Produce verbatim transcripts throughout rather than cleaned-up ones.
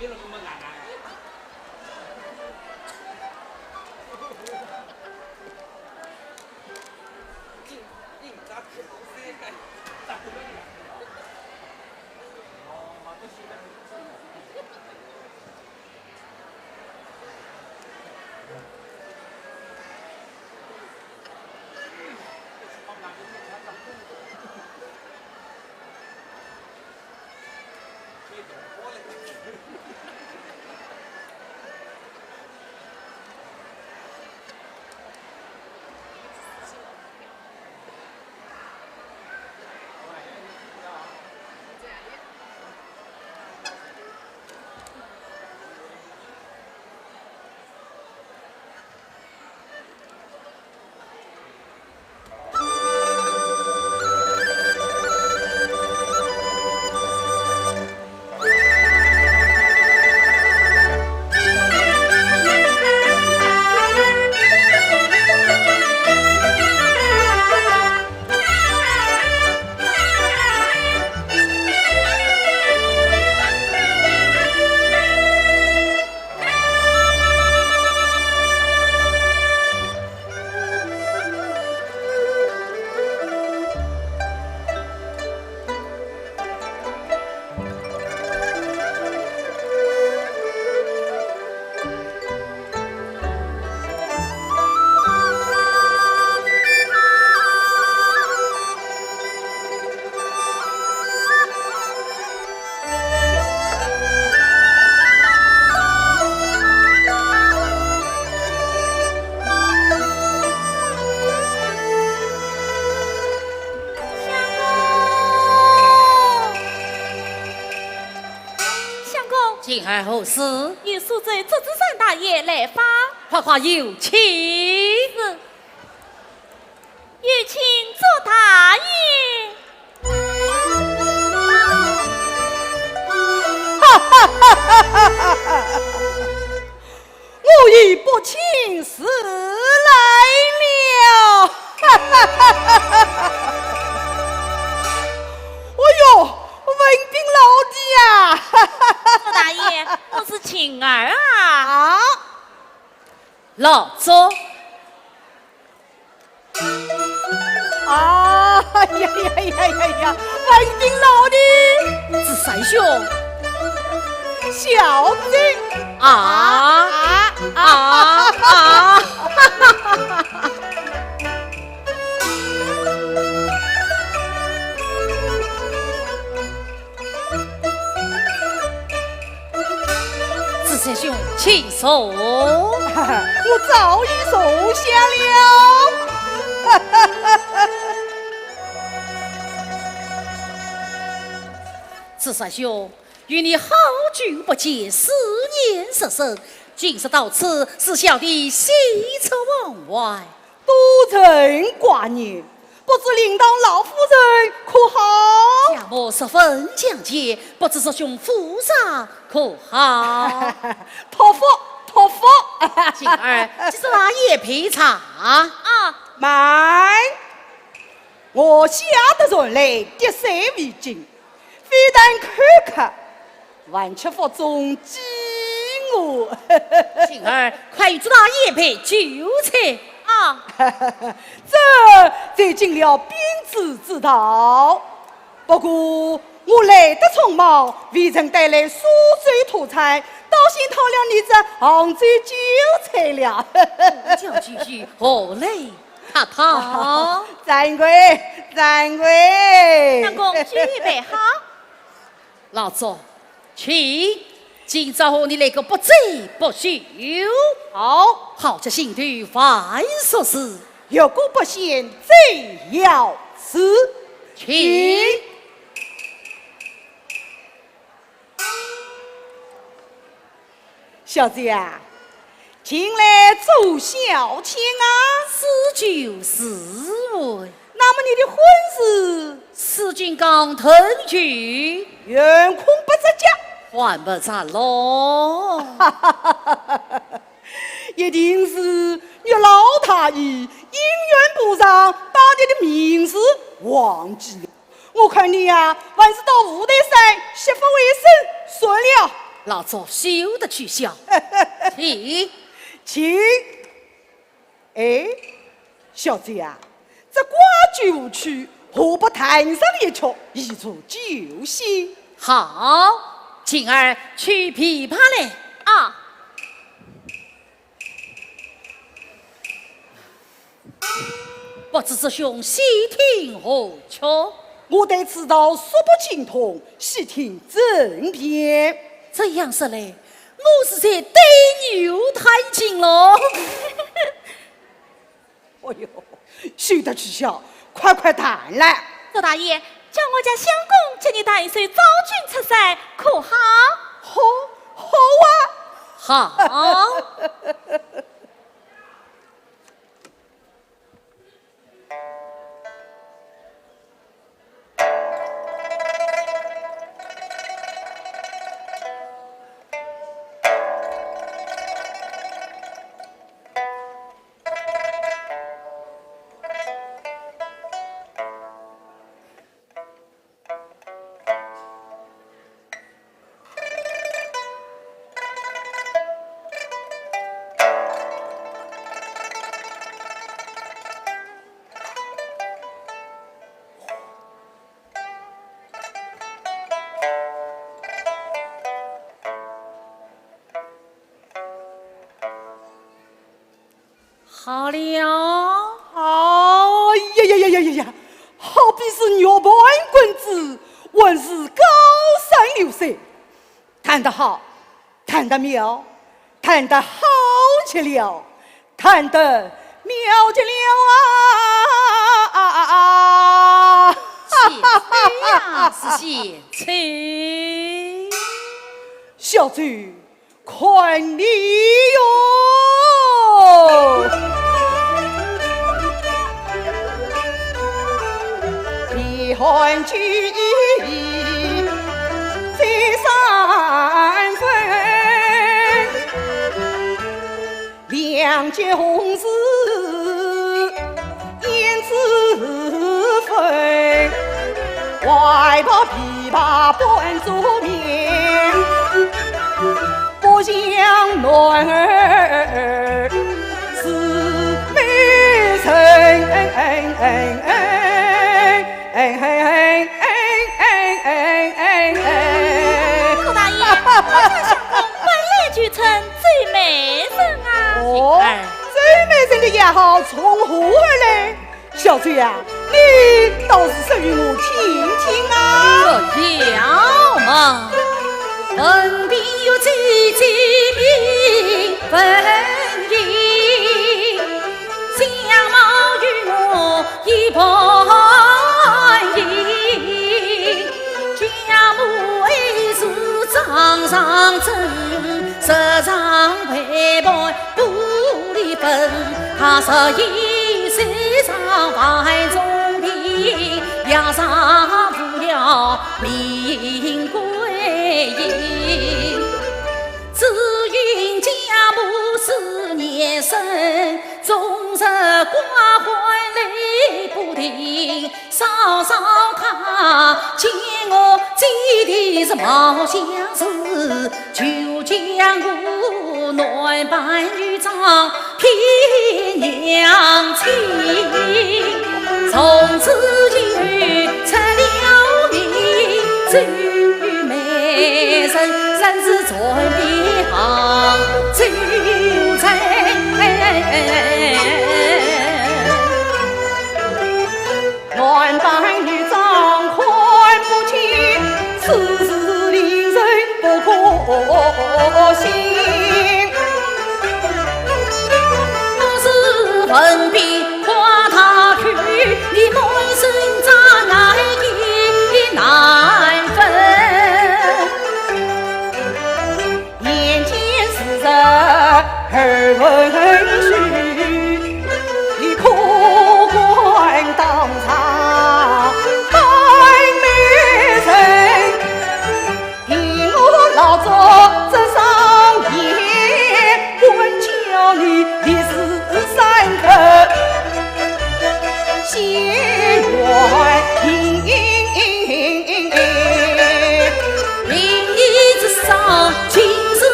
相公，相公，今儿何事？有苏州祝枝山大爷来访。快快有请。是。 有请祝大爷。哈哈哈哈哈哈！我已不请自来了。哈哈哈哈哈哈！哎呦，文炳老弟呀！哈哈哈哈哈！祝大爷，我是晴儿啊。啊？老祝。 啊，呀呀呀呀呀，文炳老弟，祝三兄，小姐，啊啊啊啊！祝三兄，请坐。我早已坐下了。祝三兄，与你好久不见，思念甚深，今日到此，是小弟喜出望外。 多承挂念，不知令堂老夫人可好？家母十分讲究，不知祝兄府上可好？托福，托福。晴儿，这是拿一杯茶。啊。慢，我下得船来，滴水未进， 非但口渴，还吃腹中饥饿。晴儿，快与祝大爷备酒菜。啊。这最近了兵制之道。不过我来得匆忙，未曾带来苏州土菜，倒先讨了你这杭州酒菜了。叫继续，何来客套？掌柜，掌柜。相公，酒已备好。 老祝，请，今朝和你来个不醉不休。好。豪杰行头万俗事，越过八仙最要事。请。小姐啊， 近来做小妾啊？是酒是醉。那么你的婚事？是金刚藤酒。圆空不着脚。还不着咯。一定是月老太爷姻缘簿上把你的名字忘记了。 我看你呀，还是到五台山洗发卫生算了。老祝休得取笑。请。请。哎，小姐啊，这瓜酒无趣，何不弹上一曲，以助酒兴？好，琴儿取琵琶来。啊。 不知祝兄喜听何曲？我对此道素不精通，喜听正篇。这样说来，我是在对牛弹琴喽。哎呦，休得取笑，快快弹来。祝大爷，叫我家相公替你弹一首《昭君出塞》，可好？好，好啊。好。好了。哎呀呀呀呀呀呀！好比是玉盘滚珠，还是高山流水。弹得好，弹得妙，弹得好极了，弹得妙极了啊！啊啊啊！贤妻啊，贤妻。小周， 看你哟！碧汉酒意再三分，两极红事 胭脂粉，怀抱琵琶半遮面，不像男儿是美人。祝大爷，我家相公本来就称周美人啊。哦，周美人的雅号从何而来？ 小周呀，你倒是说与我听听啊。这要么，文凭与姐姐名分明，相貌与我一般般，家母爱是掌上珍，时常陪伴 玻璃粉，她是一世上万种病，养上无了名贵音。只因家母思念深，终日挂怀泪不停。 嫂嫂她见我姐弟是貌相似，就将我男扮女装骗娘亲。从此以后出了名，周美人，人是传遍杭州城。 男扮女装看不见，此事令人不可信。我是文凭夸她去，你满身渣掖也难分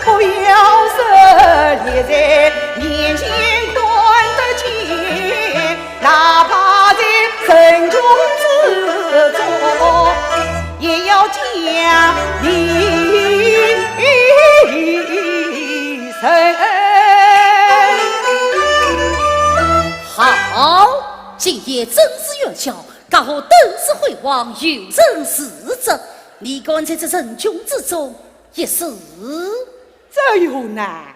不要说你在面前看得见，哪怕在人群之中，也要将你认。好，今夜正是元宵，家和灯市辉煌，游人如织，你敢在这人群之中一试？这有难，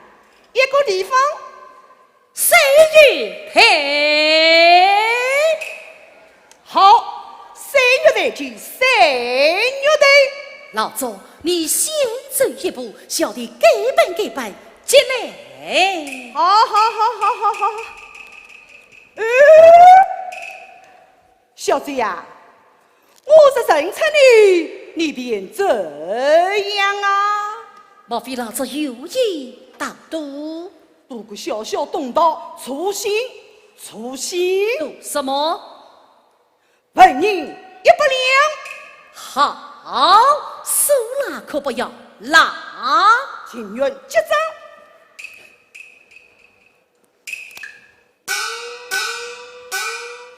一个地方，三月台。好，三月台就三月台。老祝，你先走一步，小弟改本改本，进来。好，好，好，好，好，好。嗯，小姐呀，我若认出你，你便怎样啊？莫非老祝有意打赌？赌个小小东道，助兴，助兴。赌什么？纹银一百两。好，输了可不要赖。情愿结账。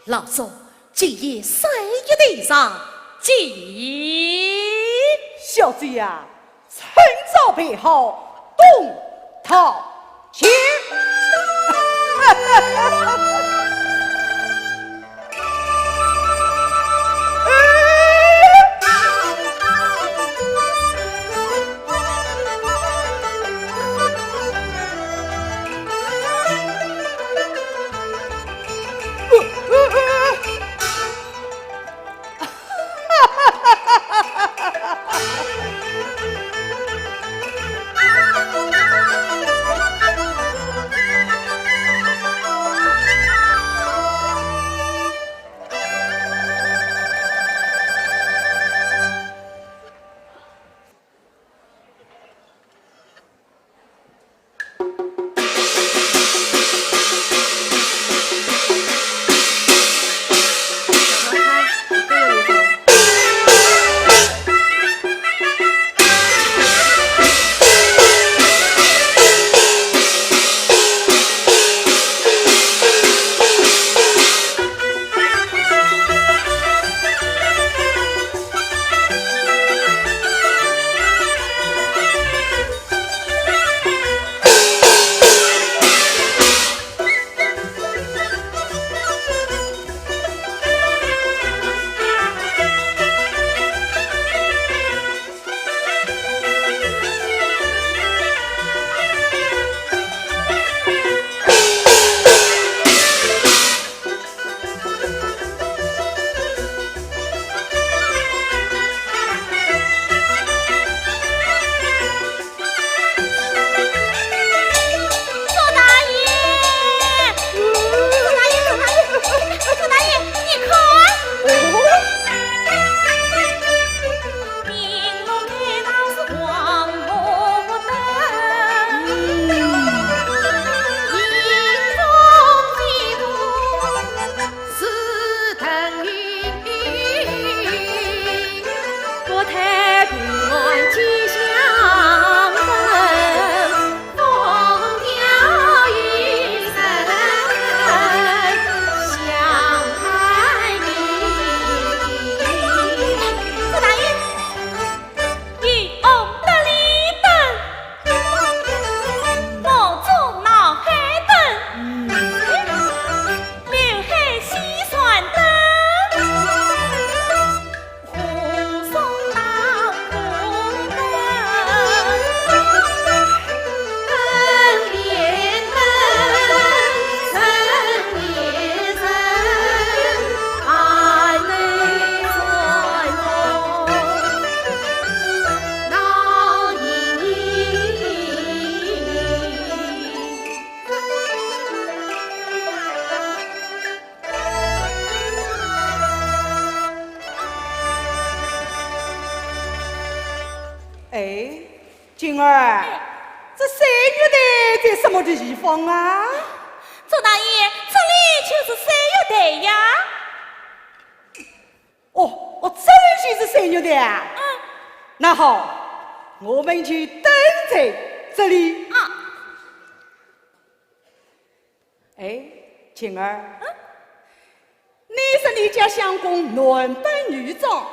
老祝，今夜三月台上见。小姐呀， 趁早备好东道去。祝大爷！祝大爷，祝大爷，祝大爷，你看！哦。祝大爷！ 一红得里灯，梦中脑海灯，刘海西山灯，红松当红灯。 哎， 金儿，哎。这三月台在什么地方啊？祝大爷，这里就是三月台呀。哦，哦，这里就是三月台啊。嗯。那好，我们就等在这里。啊。哎，晴儿，嗯？你说你家相公男扮女装，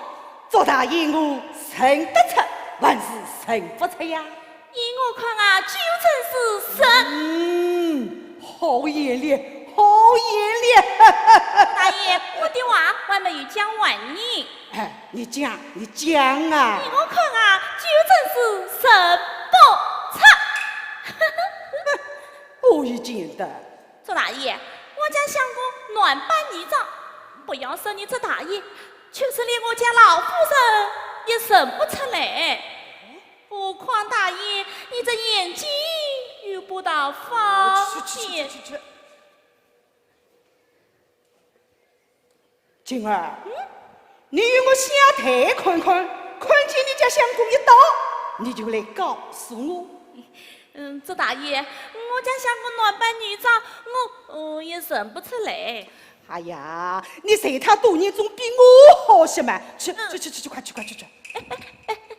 祝大爷我认得出还是认不出呀？依我看啊，就真是认。嗯，好眼力，好眼力。大爷，我的话还没有讲完呢。 哎，你讲，你讲啊！依我看啊，就真是认不出。何以见得？祝大爷，我家相公男扮女装，不要说你祝大爷，就是连我家老夫人也认不出来。何况大爷，你这眼睛又不大方便。去去去去去去！ 晴儿，嗯？你与我相对看看，看见你家相公一到，你就来告诉我。嗯，祝大爷，我家相公男扮女装，我，我也认不出来。哎呀，你随他多年总比我好些嘛。去，嗯。去去去去，快去快去去。哎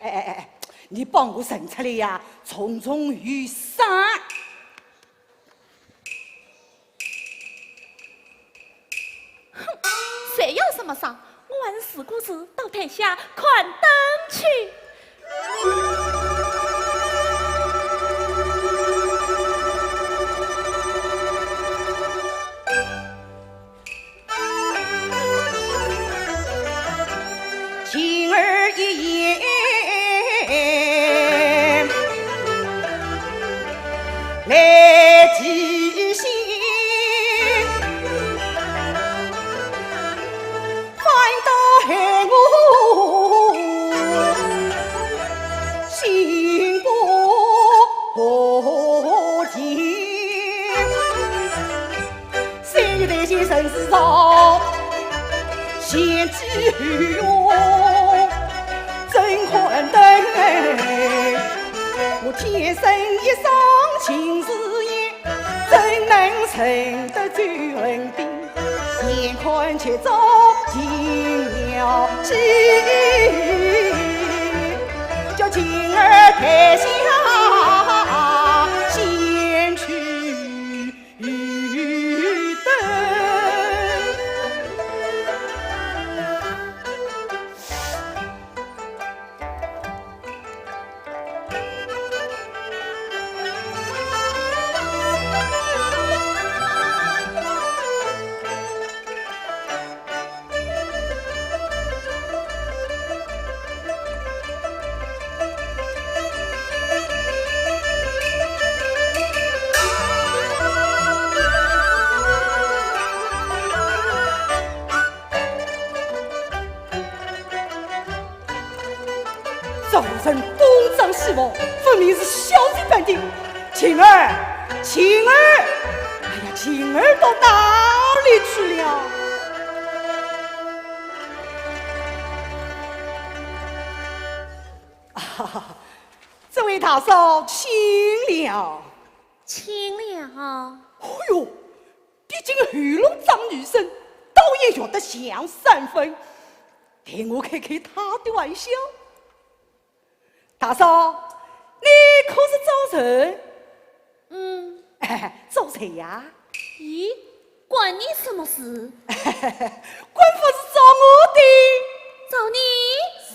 哎哎哎，你帮我认出来呀，重重有赏。 哼，谁要什么赏？我还是自顾自到台下看灯去。 晴儿一言来提醒，反倒害我心不定。 三月台前人是少，前去后拥，正看灯。我天生一双近视眼，怎能认得周文宾？眼看七足进了京，叫晴儿台下先去 这人东张西望，分明是小嘴疱疔。晴儿，晴儿，哎呀，晴儿到哪里去了？啊，这位大嫂请了。请了。哦哟， 毕竟后楼张女生，倒也学得像三分，待我开开她的玩笑。大嫂，你可是找人？嗯。找谁呀？咦，关你什么事？关不是找我的。找你？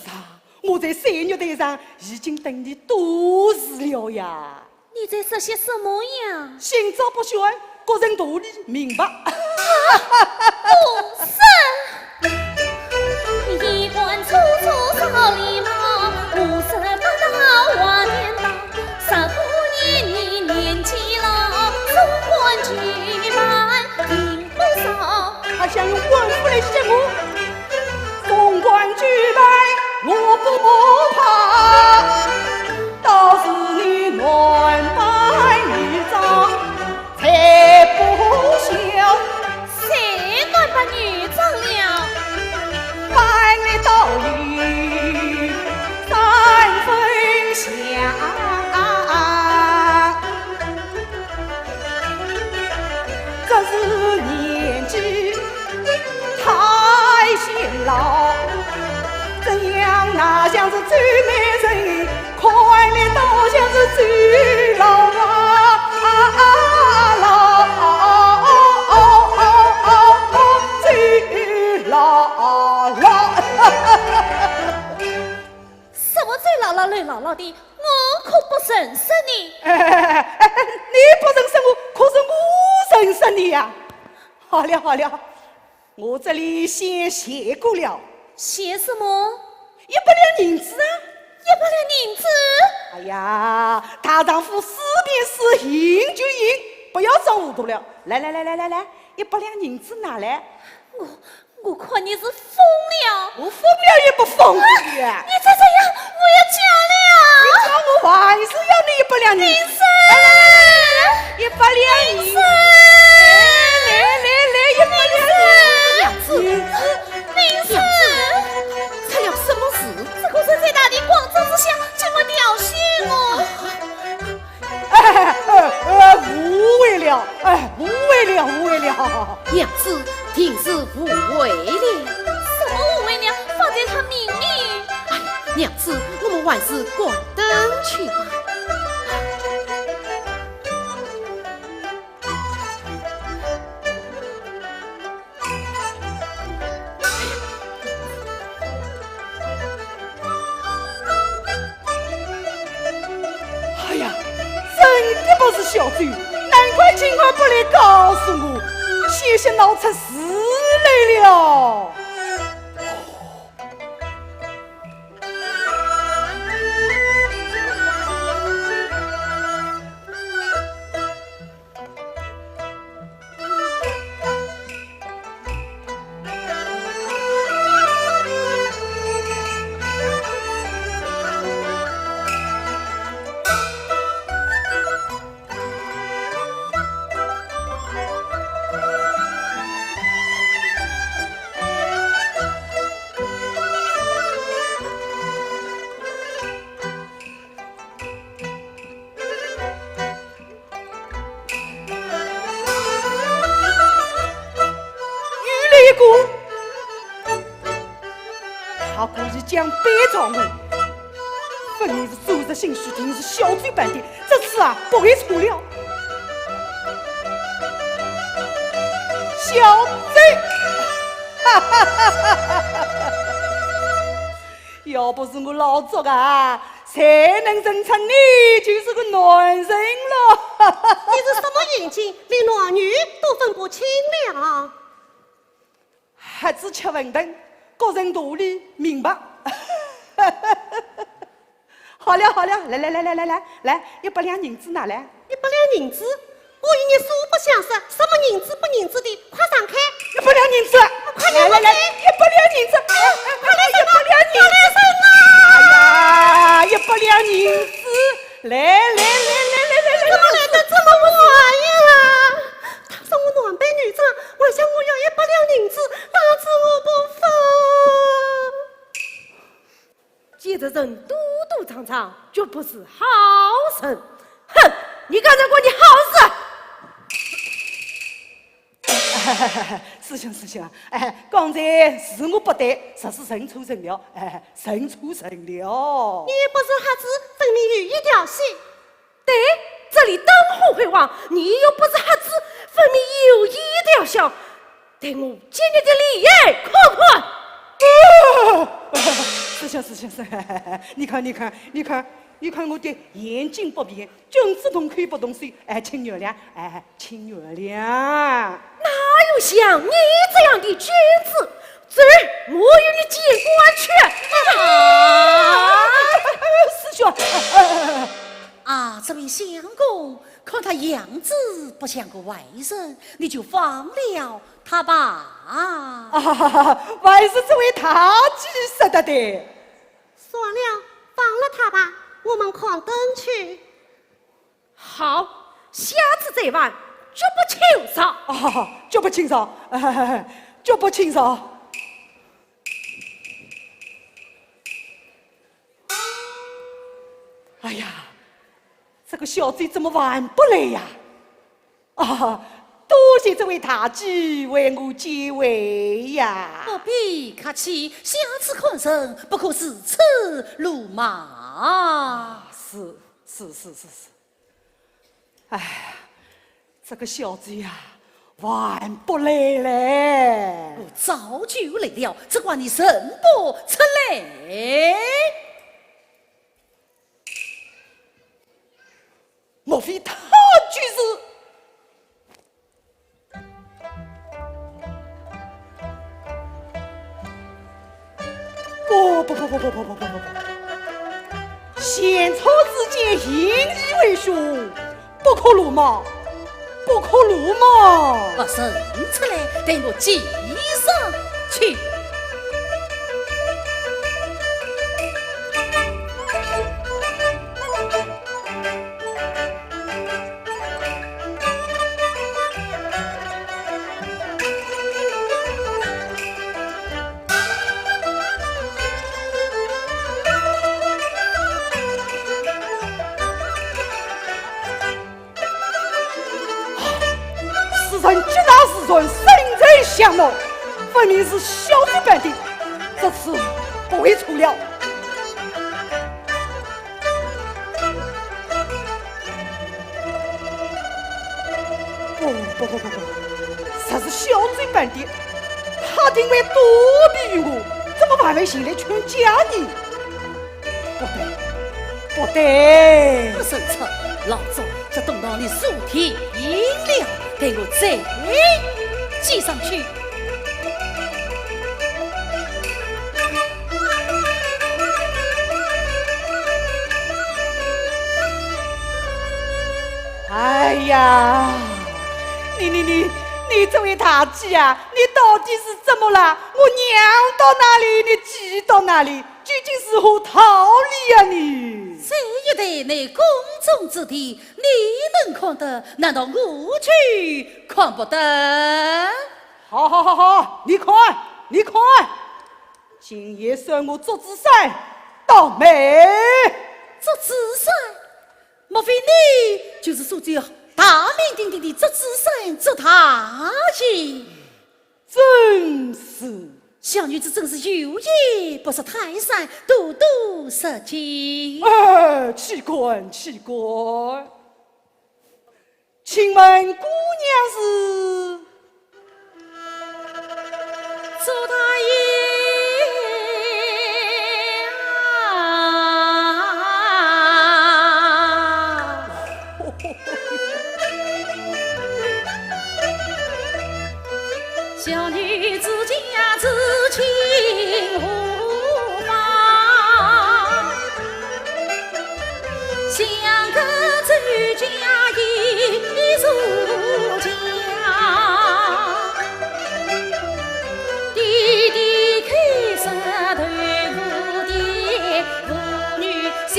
是啊，我在三月台上已经等你多时了呀。 你在说些什么呀？心照不宣，各人道理明白。啊，不是。衣冠楚楚少礼貌，五十八道华天道，十八年你年纪老，总管举办定不少。还想用官府来吓我？总管举办我不怕， 倒是你男扮女装才不像。谁男扮女装了？扮的倒有三分像。这是年纪太显老，怎样哪像是周美人看来倒像是醉了啊，啊，啊，啊，啊，啊，啊，啊，醉了啊。什么醉了啦、累了啦的，我可不认识你。哎，哎，哎，哎，你不认识我，可是我认识你呀。好了，好了，我这里先谢过了。谢什么？一百两银子啊。一百两银子？哎呀，大丈夫思便是行就行，不要装糊涂了。来来来来来来，一百两银子拿来。我，我看你是疯了。我疯了也不疯的。你再这样，我要嫁了。你叫我还是要你一百两银子。林森！哎，一百两银子。林森！来来来来，一百两银子。林森！林森！出了什么事？这个人在大庭广众之下这么调戏我。哎，呃，呃，误会了，哎，误会了，误会了。娘子，定是误会了。什么误会了？方才他明明……哎，娘子，我们还是关灯去吧。哎呀，真的不是小周，难怪今晚不来告诉我，险些闹出事来了。又来一个，他故意将背着我，分明是周氏心虚，定是小周办的，这次啊，不会错了。小周，哈哈哈哈哈哈！ 要不是我老祝啊，谁能认出你就是个男人了？你是什么眼睛，连男女都分不清了？瞎子吃馄饨，各人肚里明白。好了好了，来来来来来来来，一百两银子拿来。一百两银子？ 我与你素不相识，什么银子不银子的，快让开！一百两银子，快让开！来来来，一百两银子，快来人呐！一百两银子！快来人呐！哎呀，一百两银子，来来来来来来来，怎么来得这么晚呀？他说我男扮女装，还向我要一百两银子，打死我不放。 既然人躲躲藏藏，绝不是好人。哼，你敢认为你好人？师兄，师兄啊，哎，刚才是我不对，实是认错人了，哎，认错人了。你不是瞎子，分明有意调戏。 对，这里灯火辉煌，你又不是瞎子，分明有意调笑，对我今日的厉害可怕。师兄，师兄，师兄，你看，你看，你看，你看我的眼睛不便，君子动口不动手，哎，请原谅，哎，请原谅。哪有像你这样的君子？走，我与你见官去。啊，师兄，哎，哎，哎，哎。 啊，这位相公，看他样子不像个坏人，你就放了他吧。啊，还是这位大姐说的对。算了，放了他吧，我们看灯去。好，下次再犯，绝不轻饶。啊，绝不轻饶，哎，绝不轻饶。 哎呀，这个小周怎么还不来呀？啊，多谢这位大姐为我解围呀。不必客气，下次看人不可如此鲁莽。是，是，是，是，是。哎，这个小子呀，还不来嘞。我早就来了，只怪你认不出来。 莫非他就是？不，不，不，不，不，不，不，不，不，不，闲草之间，引以为凶，不可鲁莽，不可鲁莽。不认出来，待我计上去。 此人既然是人，身在巷弄，分明是小嘴粄的，这次不会错了。不，不，不，不，不，若是小嘴粄的，他定会躲避于我，怎么还会前来劝架呢？ 不对，不对。不认出，老早就懂到你是骗人了，待我再计上去。哎呀，你，你，你，你这位大姐啊，你到底是怎么了？我让到哪里，你挤到哪里， 究竟是何道理呀你？这一带乃宫中之地，你能看得，难道我就看不得？好，好，好，好，你看，你看，今夜算我祝枝山倒霉。祝枝山？莫非你就是说这大名鼎鼎的祝枝山祝大爷？ 正是。小女子真是有眼不识泰山，多多失敬。哎，岂敢，岂敢。请问姑娘是？祝大爷。小女子家住清河坊，相隔周家一座桥。爹爹开设豆腐店， 父女相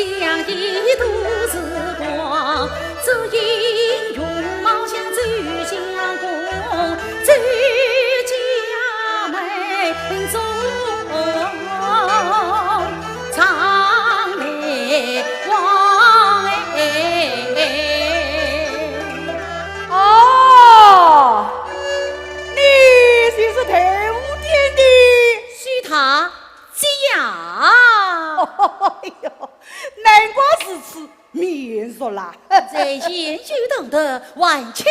依度时光，只因容貌像周相公，周家门中常来往哎。哦，你就是豆腐店的许大姐呀。哎呦，难怪如此， 面熟啦。在言语当中，还请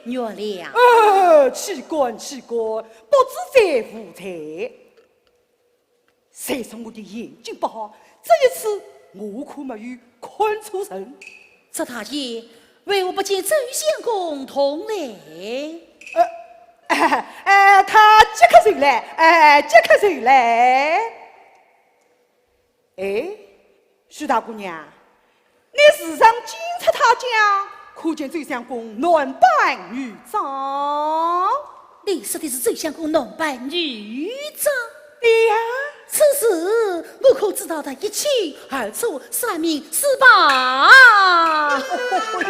原谅。呃，岂敢，岂敢，不知者无罪。虽说我的眼睛不好，这一次我可没有看错人。祝大爷，为何不见周相公同来？呃，哎，他即刻就来，哎，即刻就来。 哎，许大姑娘，你时常进出他家，可见周相公男扮女装？你说的是周相公男扮女装？对呀。此事我可知道得一清二楚，三明四白。哎呦，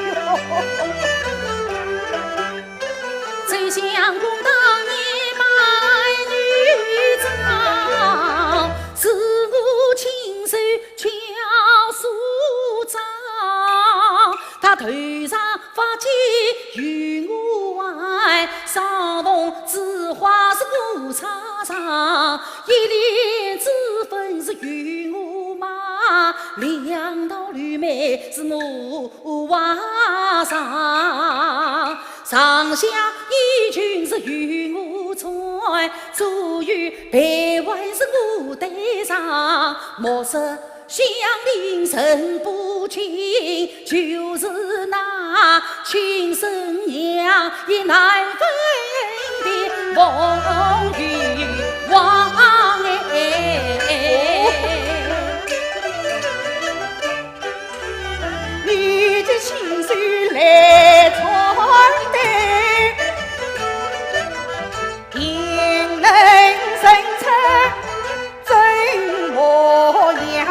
周相公当年扮女装，是我亲手巧梳妆。他头上发髻有我挽，帐篷之花是我插上，一帘之粉是由我买，两道绿梅是我画上，上下衣裙是由我穿，左右被围是我戴上，莫说 香菱人不清，就是那亲生娘也难分辨凤与凰哎。你这亲手来穿戴，定能认出 真模样。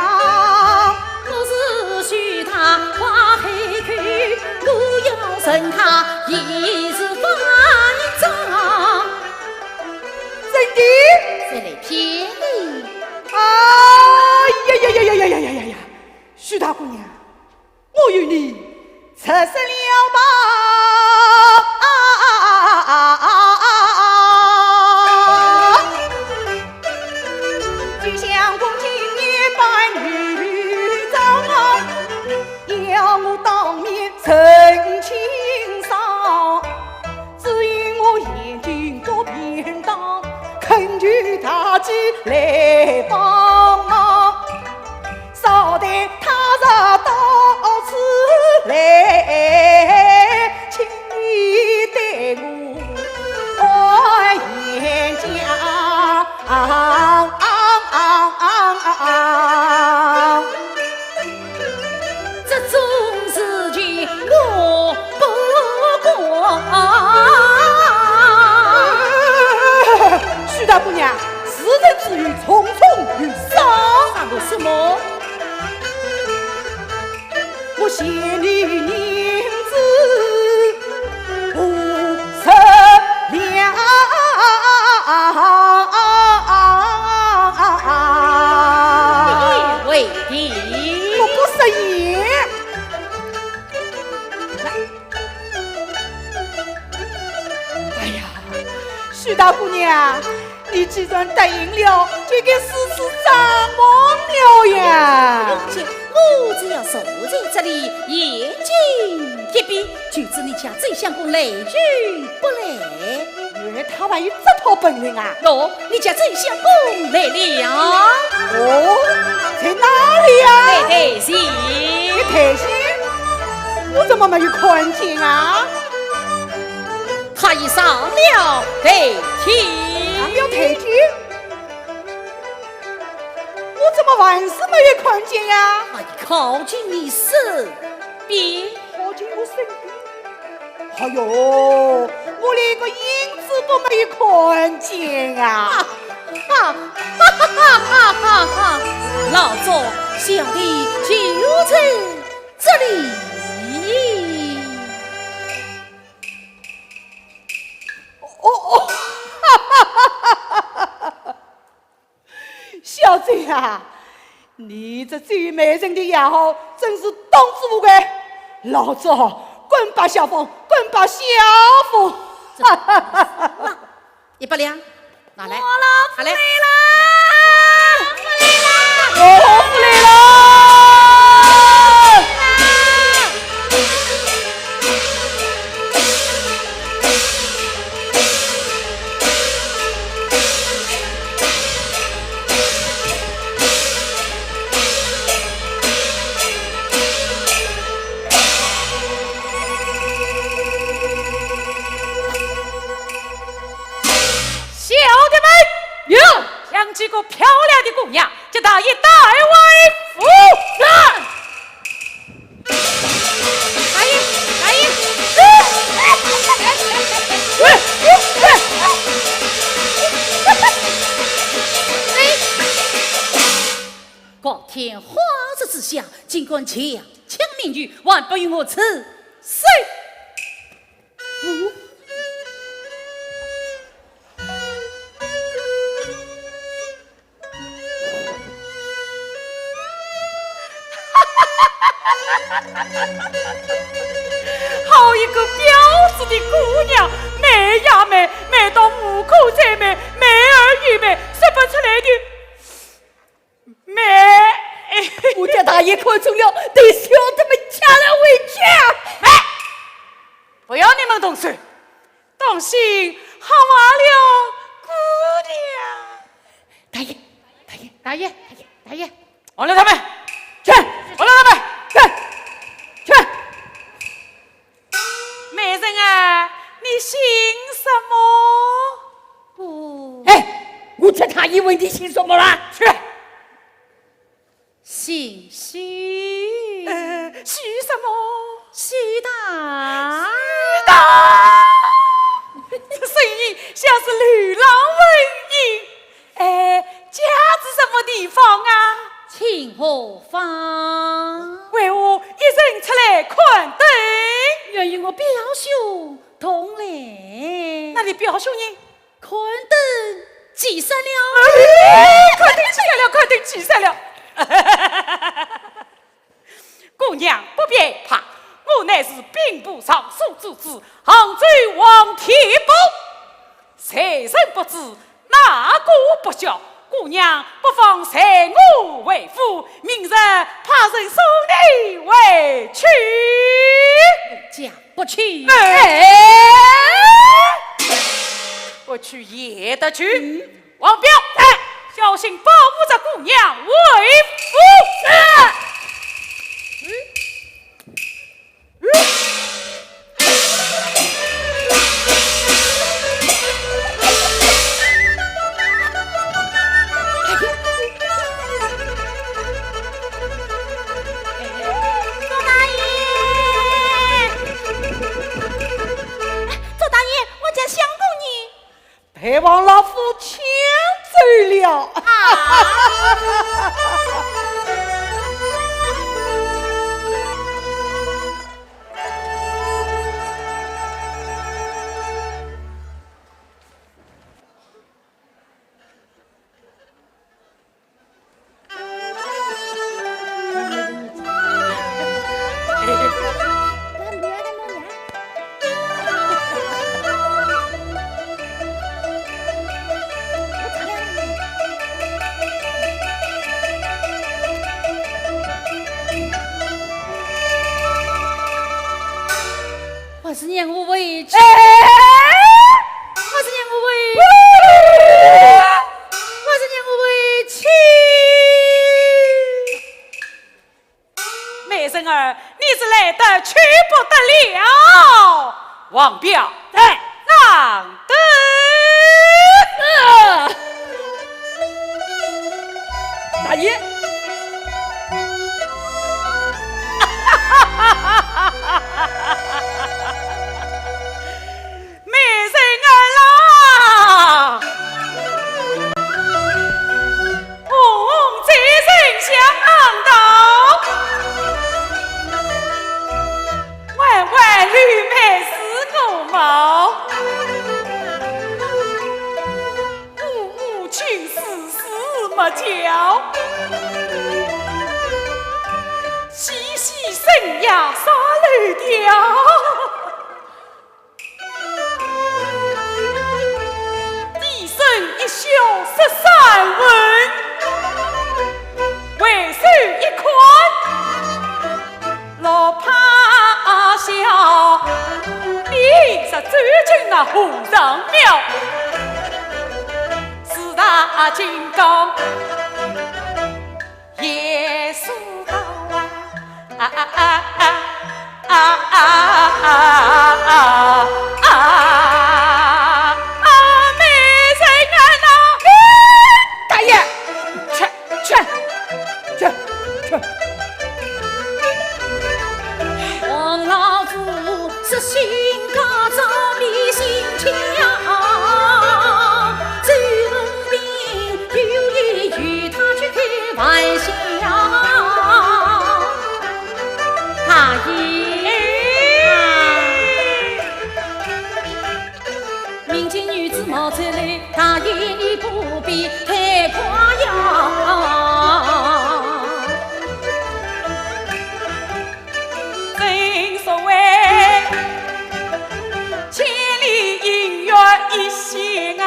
我是许大花开口，我要认他也是反常。真的？谁来骗你？哎呀呀呀呀呀呀呀呀呀！许大姑娘， 我与你出色了吧？就像我今夜扮女装，要我当面认清爽，只因我眼睛多便当，恳求大姐来帮忙。 少待他日到此来，请你对我开眼界。这种事情我不管。许大姑娘， 事成之后，重重有赏。赏我什么？我赏你银子五十两。你为的？我不食言。 哎呀，许大姑娘，你既然答应了，就该实施账房了呀。我只要坐在这里，眼睛一闭，就知你家周相公来与不来。原来他还有这套本领啊！哟，你家周相公来了。哦，在哪里呀？在台前。在台前？我怎么没有看见啊？ 他已上了台阶。上了台阶？我怎么还是没有看见呀？他已靠近你身边。靠近我身边？哎呦，我连个影子都没有看见呀！哈哈哈哈哈哈！老祝，小弟就在这里。 哦，哦，小周啊，你这周美人的丫头真是当之无愧。老祝，滚吧小凤，滚吧小凤。一百两，拿来，拿来。我老夫来了，我老夫来了。 小的们，有，将几个漂亮的姑娘接到一带为夫人。哎呀，哎呀，光天化日之下，竟敢强抢民女，还不与我住手！ 好一个标致的姑娘，美呀美！再美，美而愈美，说不出来的美。我家大爷看中了，对小的们抢了回去啊！喂，不要你们动手，当心吓坏了姑娘。大爷，大爷，大爷，大爷，大爷，放了他们，去，放了他们，去，去。 美人儿，你姓什么？不，哎，我家大爷问你姓什么啦？去。姓许。呃，许什么？许大。许大。这声音像是流浪文音。 哎，家住什么地方啊？清河坊。为何一人出来看灯？愿与我表兄同来。那你表兄呢？看灯急煞了。哎，看灯急煞了，看灯急煞了。 姑娘不必怕，我乃是兵部尚书主子杭州王天豹。谁人不知，哪个不晓？姑娘不妨随我回府，明日派人送你回去。奴家不去。哎，不去也得去。嗯。 王彪，在，小心保护着姑娘回府。是。周大爷，周大爷，我家相公呢？ 被王老夫抢走了。啊！还是让我回去。哎！还是让我回去。还是让我回去。 美人儿，你是来得去不得了。王彪，在。让等。呃。大爷。美人儿啦！ 红红在人想道，弯弯柳眉似鹅毛，乌乌青丝似墨条，细细生涯耍柳条。 低声一笑说山文，回首一看落怕笑。你是走进那和尚庙，四大金刚 耶稣道啊，啊啊啊啊啊啊啊啊啊！美人儿啊！大爷，去去去去！王老夫是心高照比心强，周文宾 有意与他去开玩笑。大爷，民间女子貌出来，大爷你不必太夸耀。 正所谓千里姻缘一线啊，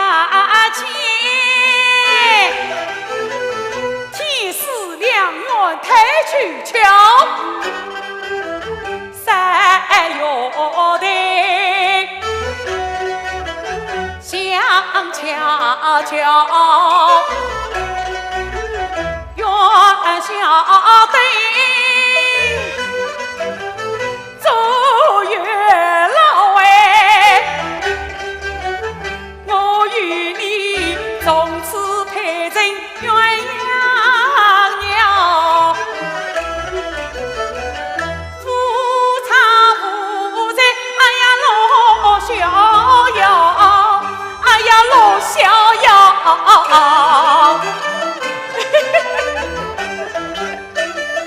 恰巧元宵灯，祝愿老哎，我与你从此配成鸳鸯鸟。 无差无错，哎呀，老逍遥，哎呀，老逍遥。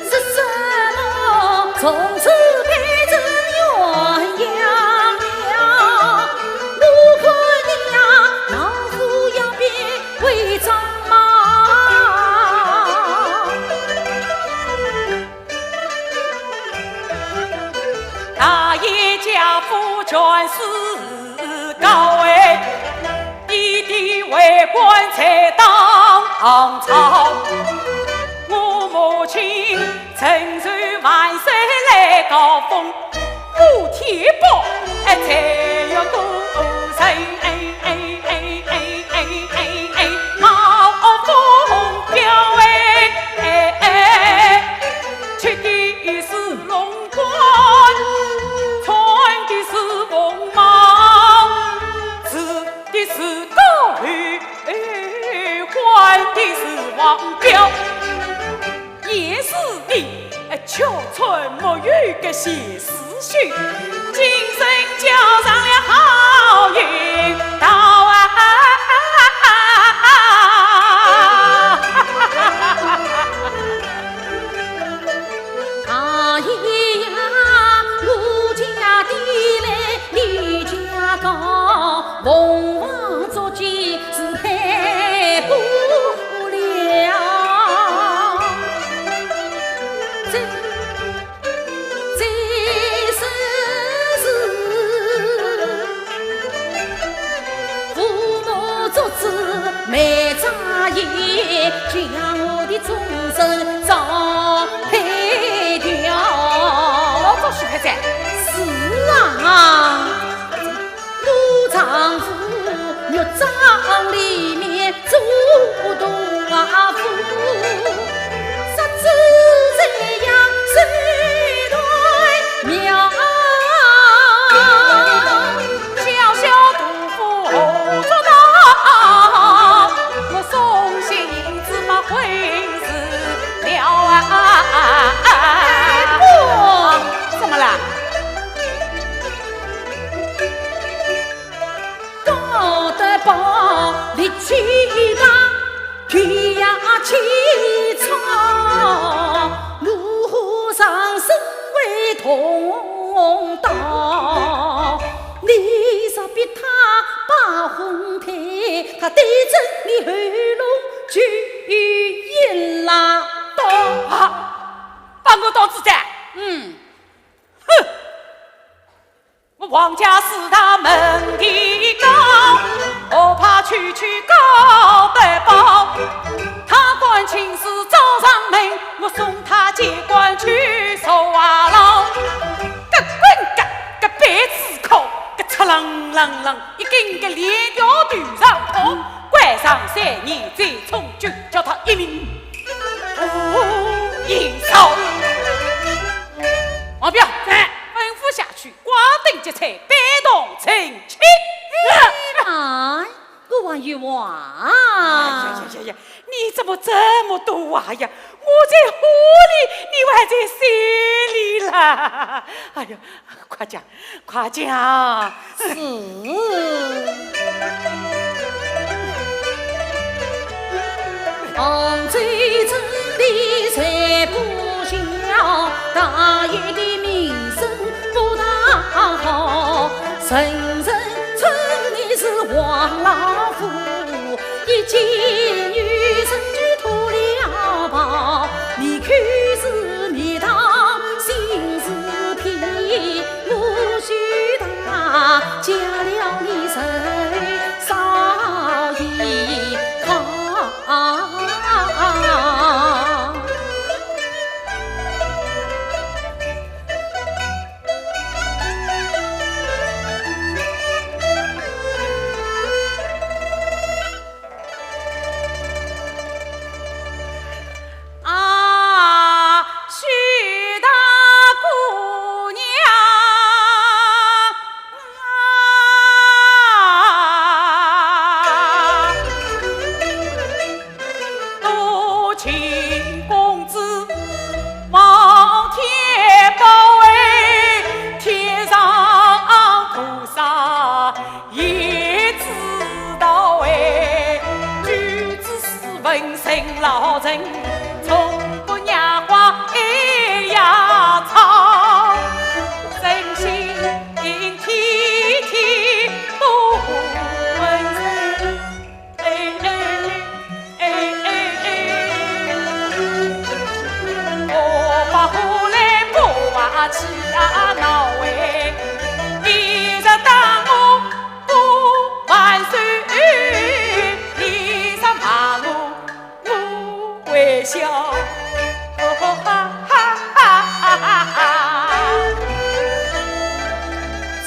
是什么从此配成鸳鸯鸟？我看你呀，老夫要变为张妈。 大爷家父全是高哎，弟弟为官才当朝。我母亲承受万岁来高峰，补贴包，哎，才要过人哎哎哎哎哎哎哎，冒风标哎哎哎。 吃的是龙冠，穿的是凤帽，住的是高楼，换的是王表。也是你，哎，巧穿木偶个谢世蕃，今生交上了好运道啊！ 大爷呀，我家低来你家高，凤凰足迹是配不了。这，这是 父母做主没眨眼，将我的终身照配掉。老早许配噻。是啊，我丈夫肉肠里面 做大夫，杀猪宰羊手段妙。小小杜甫何足道，我送些银子嘛，婚事了啊！哎，不，怎么了？ 高德宝力气大，皮呀气壮，如何上身为同道？你若逼他把婚配，他对准你喉咙就一拉刀。啊，把我刀子斩！嗯。哼！ 我王家四大门第高，何怕区区高德宝？他敢轻视招上门，我送他见官去坐牢。搿棍搿个板子敲，搿嚓啷啷啷，一根个链条头上痛，关上三年再充军，叫他一命不应烧。王彪，在。吩咐下去。 挂灯结彩，陪同成亲。哎，我还有话。哎呀呀呀呀，你怎么这么多话呀？我在火里，你还在水里啦？哎呀，快讲，快讲。是。杭州城里谁不晓，大爷的名声 不大好，人人称你是王老夫，一见女人就脱了袍，你口是蜜糖心是甜，我许他嫁了你谁少依靠。老人从不拈花一样草，真心天天不问人。哎哎哎哎哎，我把火来不把气啊闹哎，你这当我不还手，你这骂我。 我微笑，哈哈哈哈哈哈。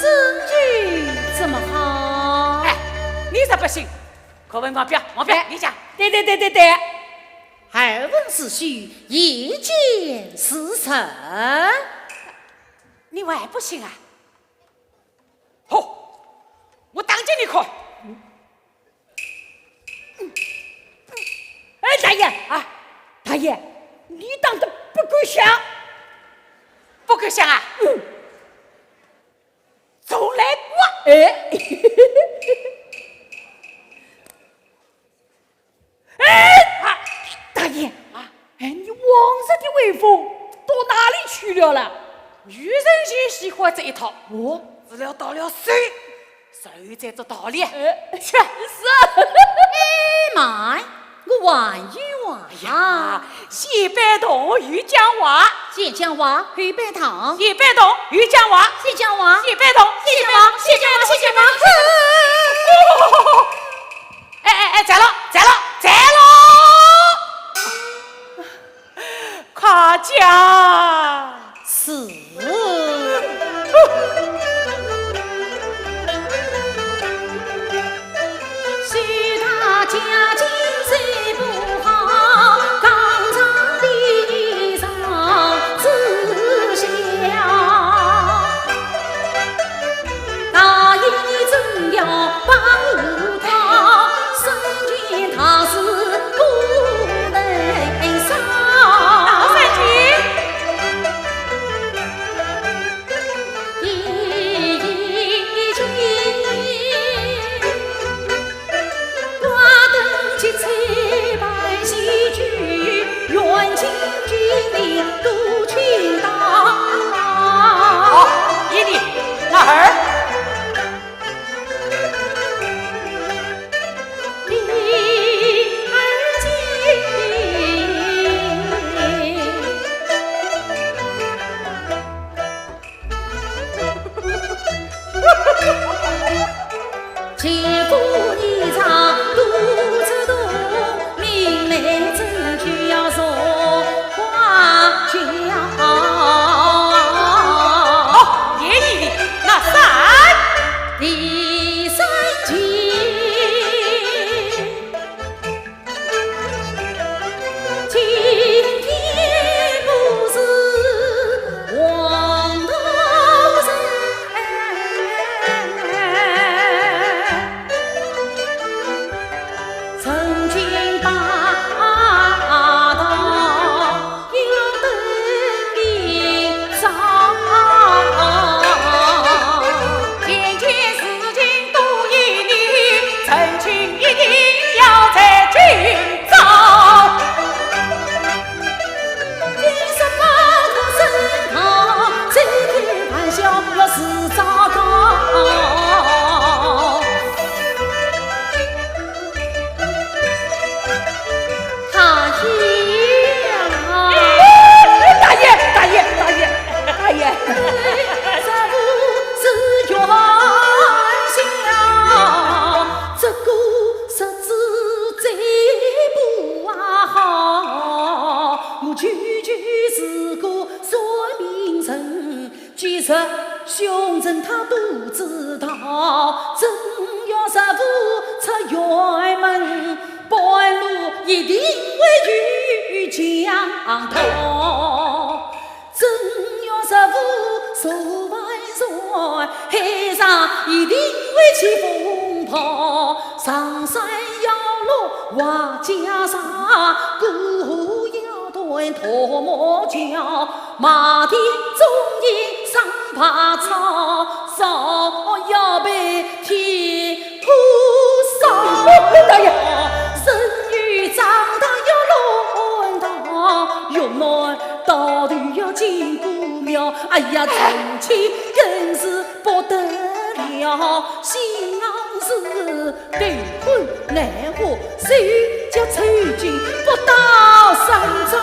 真有这么好？哎，你才不信！快问王彪，王彪，你讲。对对对对对，耳闻是虚，眼见是实。你还不信啊？好，我打给你看。 哎，大爷啊，大爷，你当真不敢想？不敢想啊？嗯。从来不。哎，哎，大爷啊，哎，你往日的威风到哪里去了啦？女人就喜欢这一套。哦，治疗到了手， 谁在做道理？是啊。哎妈，我还有话呀。先拜堂后讲话，先讲话后拜堂，先拜堂后讲话，先讲话，先拜堂，先讲话，先讲话，先讲话。哎哎哎，在了，在了，在了！快讲！是。 大三姐。好，依你，那儿。 好，严丽丽，那三。大爷，大爷，大爷，大爷。大爷。哎呀，从前更是不得了，相思对婚难过，谁叫曾经不到三朝，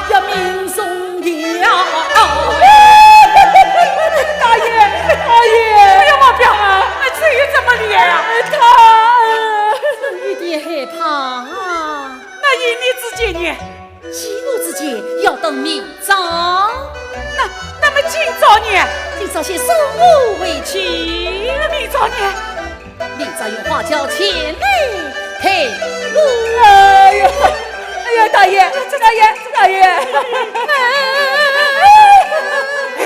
要命送掉。大爷，大爷，不要发表，那这又怎么了呀？他，有点害怕。那依你之见呢？ 依我之见，要等明朝。那，那么今朝呢？今朝先送我回去。那明朝呢？明朝有花轿前来陪我。哎呀，哎呀，大爷，大爷，大爷。哎，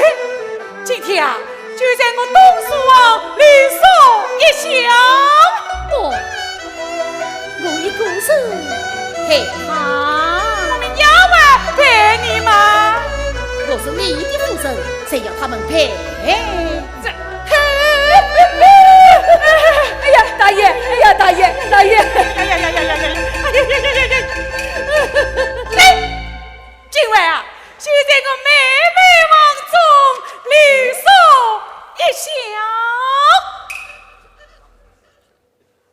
今天啊，就在我东书房留宿一宵。不， 我一个人陪他。我们丫鬟陪你吗？我是你的夫人，谁要他们陪？这，哎呀，大爷，哎呀，大爷，大爷。哎呀呀呀呀呀呀！哎呀呀呀呀呀！哎，今晚啊，就在我妹妹房中留宿一宵。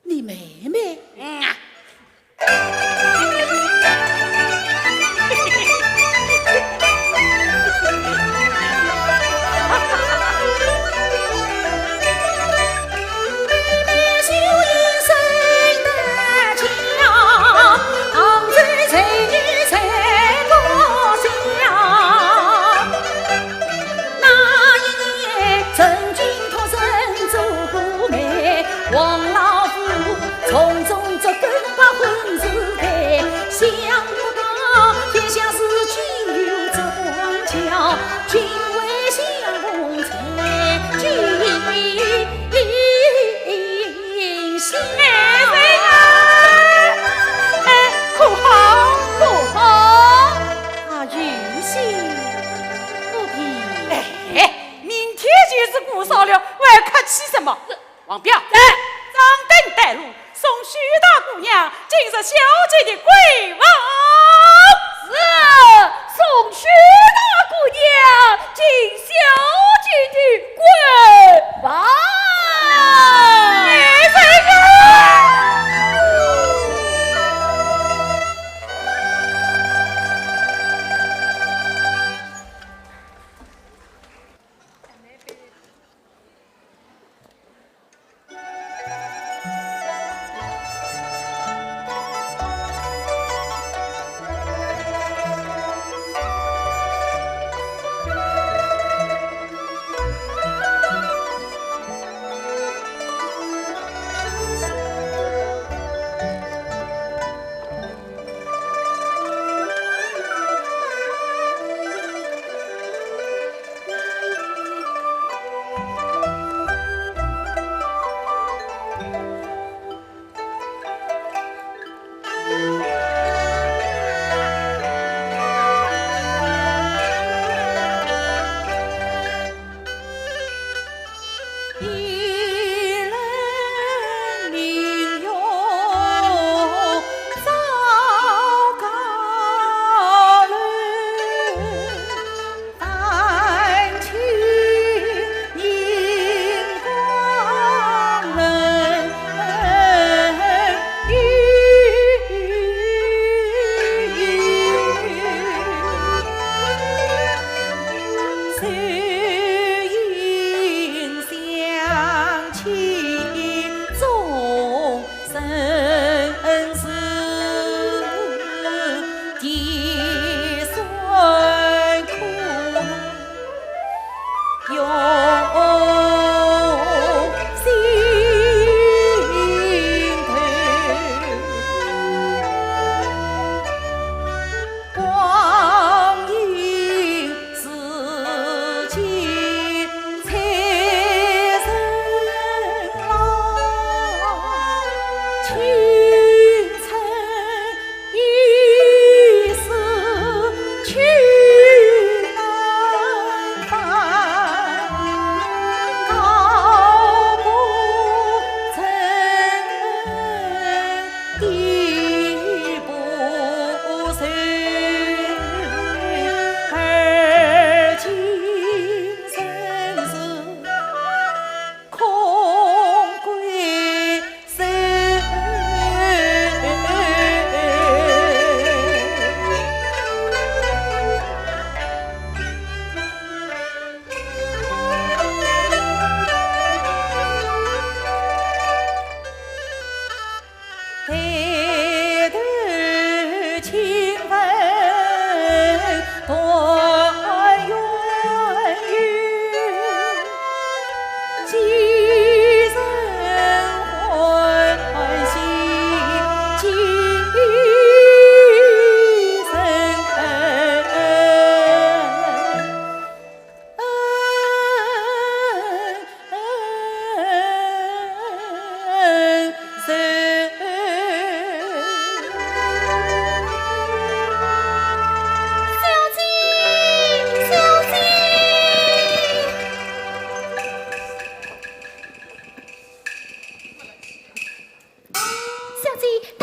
你妹妹？嗯啊。那一年，曾经托人做过媒，王老五从中作梗把婚事退，想不到天下事竟有这般巧，君为相逢才尽心。哎，哎，可好？可好？啊，有心不平。哎， 明天就是姑嫂了，还客气什么？王彪，在。掌灯带路，送许大姑娘进入小姐的闺房。是，送许大姑娘进小姐的闺房。哎，这个。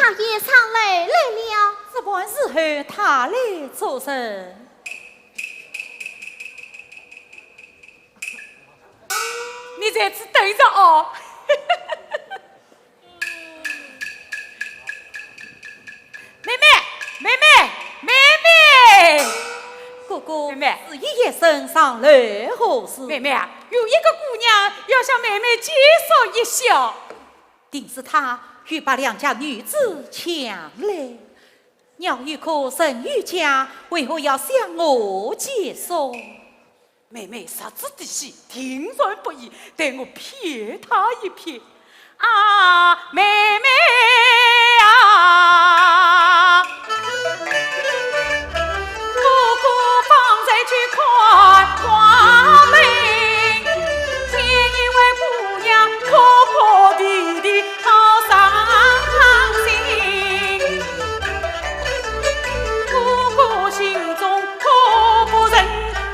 大爷上楼来了。这般时候他来做甚？你在此等着哦。妹妹，妹妹，妹妹！哥哥，妹妹。迟疑一声上楼何事？妹妹啊，有一个姑娘要向妹妹借宿一宵。 定是他又把良家女子抢来。鸟语可人语家，为何要向我借宿？妹妹实在的是定然不依，待我骗她一骗。啊，妹妹啊！ 哥哥方才去看花名，见一位姑娘哭哭啼啼好伤心。哥哥心中哭不成，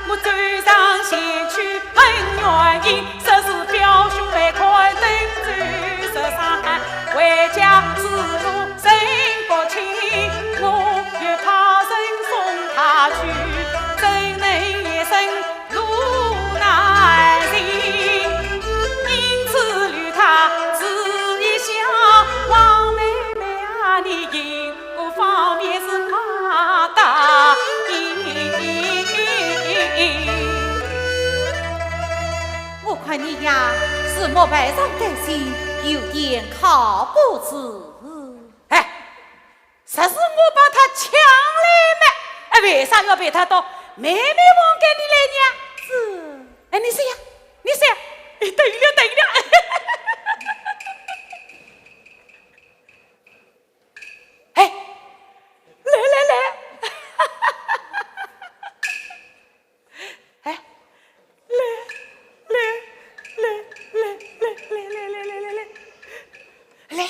我走上前去问原因，说是表兄妹开灯走失山，回家之路 人不清，我又怕人送她去，怎能一生路难行？因此留她住一宵，望妹妹啊，你因何方面是大答应？我看你呀，是末派上担心，有点靠不住。哎， 实是我把她抢来么，哎，为啥要陪她到妹妹房间里来呢？是。哎，你说呀，你说呀，哎，等一下，等一下。哎，来来来。 哎，来，来，来，来。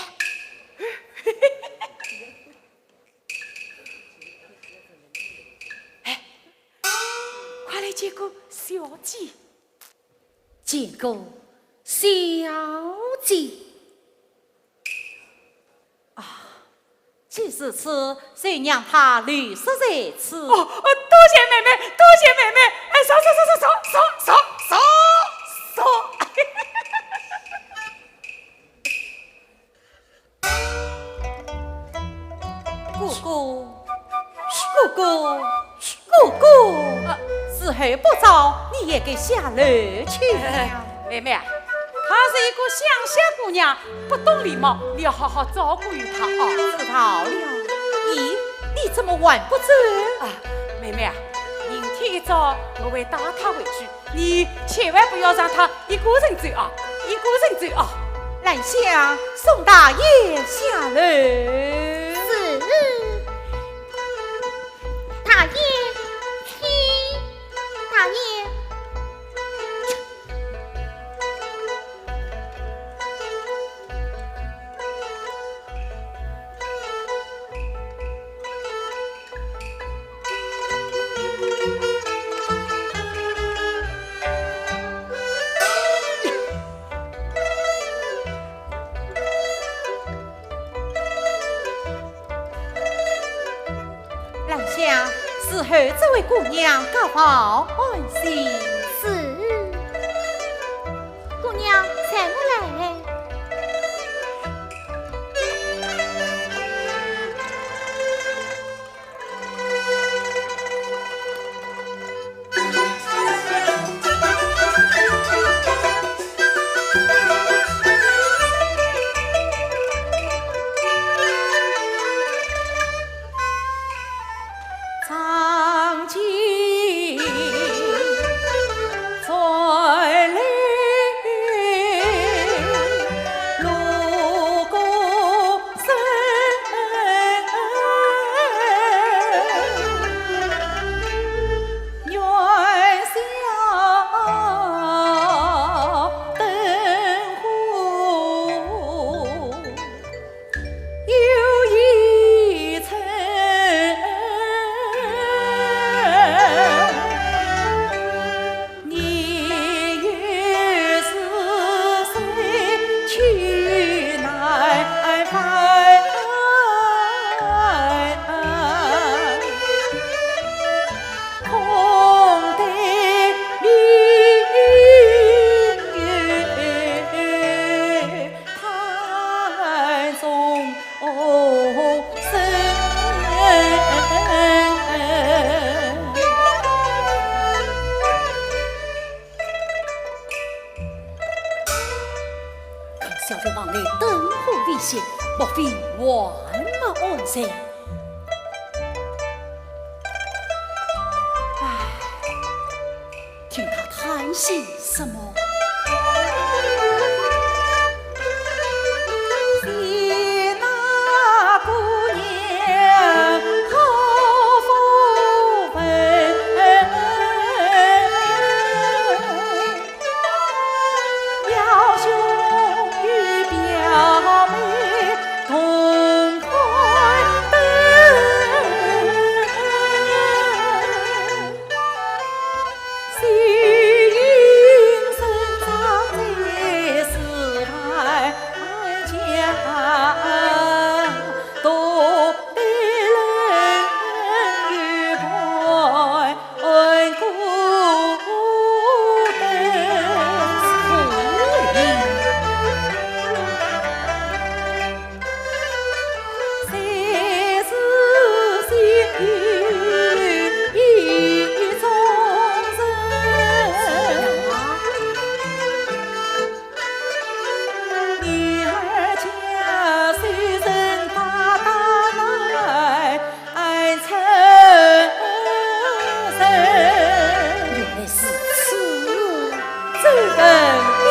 哎，快来见过小姐。见过小姐。 啊，既如此，就让她留宿在此。哦，哦，多谢妹妹，多谢妹妹。哎，坐，坐，坐。哥哥，哥哥，哥哥，啊，时候不早，你也该下楼去了。哎，妹妹啊，她是一个乡下姑娘，不懂礼貌，你要好好照顾于她哦。知道了。咦，你怎么还不走？啊，妹妹啊，明天一早我会带她回去，你千万不要让她一个人走啊，一个人走啊。兰香，送大爷下楼。是。 大爷，请。大爷。 兰香，伺候这位姑娘，可好安心？是。姑娘，随我来。心，莫非还没安睡？唉，听他叹息什么？ 原来如此，这人便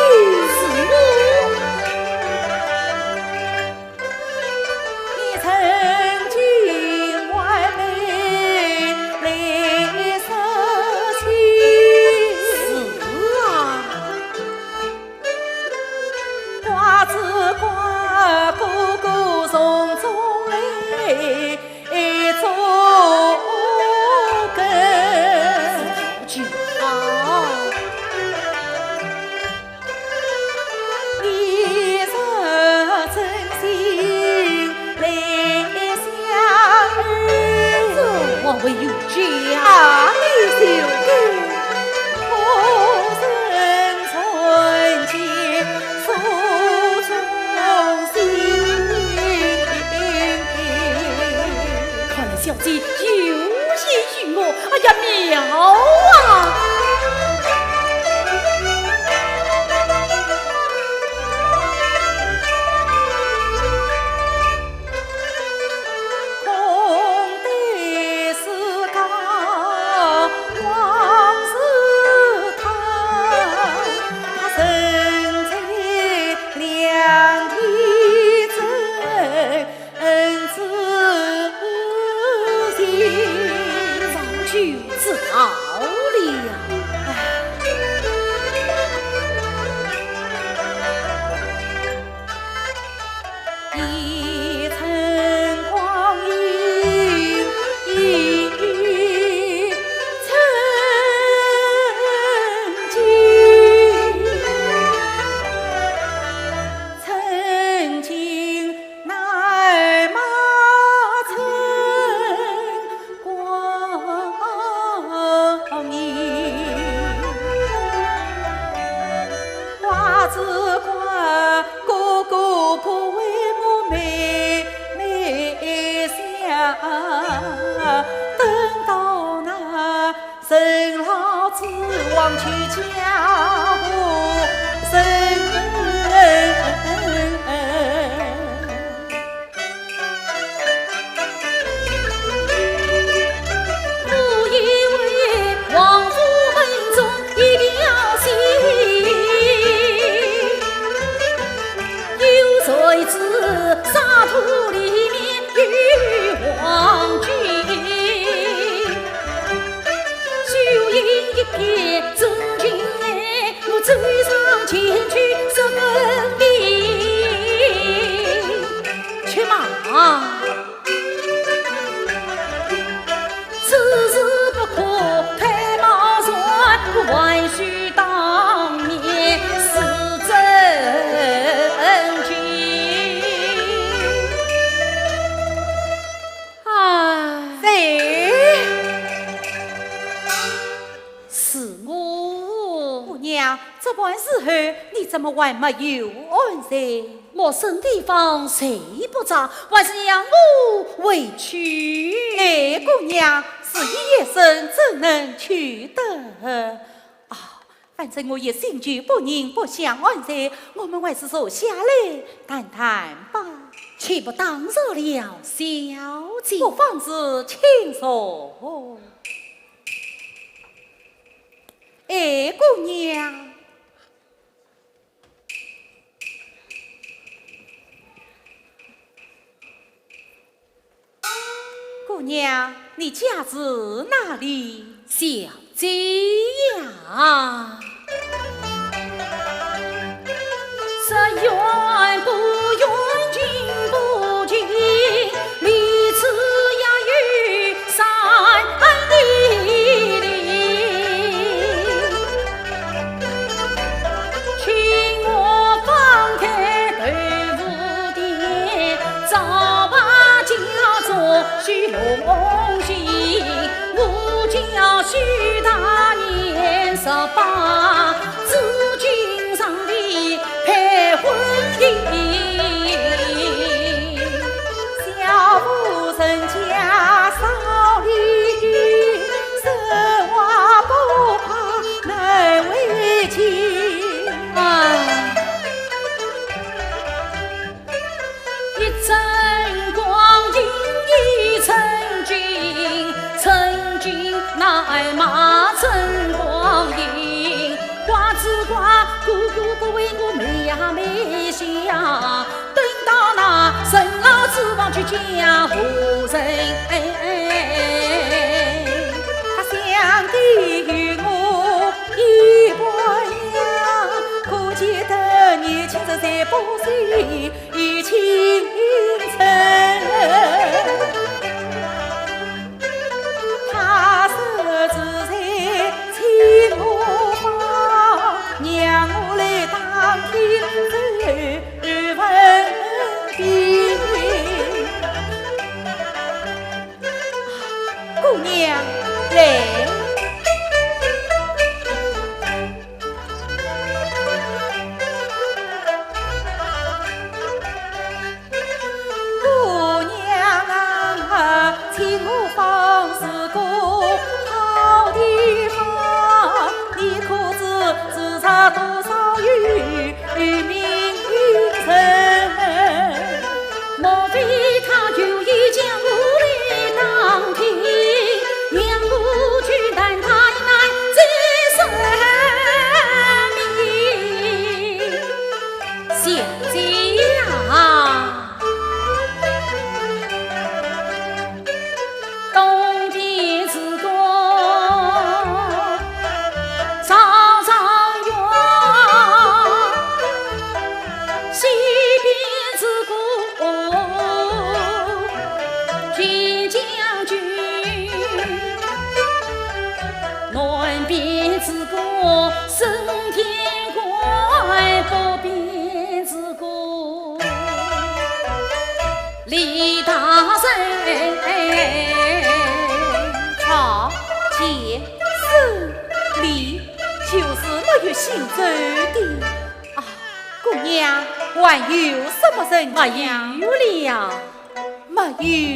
是我。是啊。 这还会有假？ 看来小姐有意于我，哎呀，妙啊！早就知道了。唉。且慢。 唉。谁？是我。姑娘，这般时候，你怎么还没有安睡？ 陌生地方睡不着，还是让我回去。哎，姑娘，时已夜深，怎能去得？啊，反正我也心绪不宁，不想安睡，我们还是坐下来谈谈吧。岂不打扰了小姐？我方是请坐。哎，姑娘。 姑娘，你家住哪里？小姐呀。姑娘，来。好，姐，生、李，就是没有姓周的。啊，姑娘，还有什么人家？没有了。 没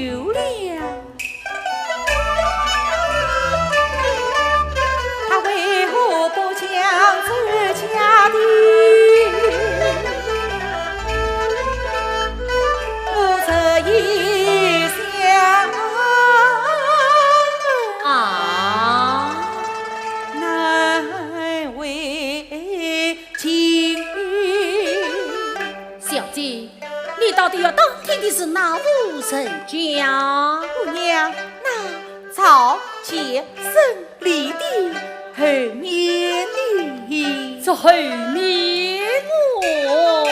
有了。啊。 小姐，你到底要打听的是哪户人家？姑娘，那赵、钱、孙、李的后面呢？这后面哦。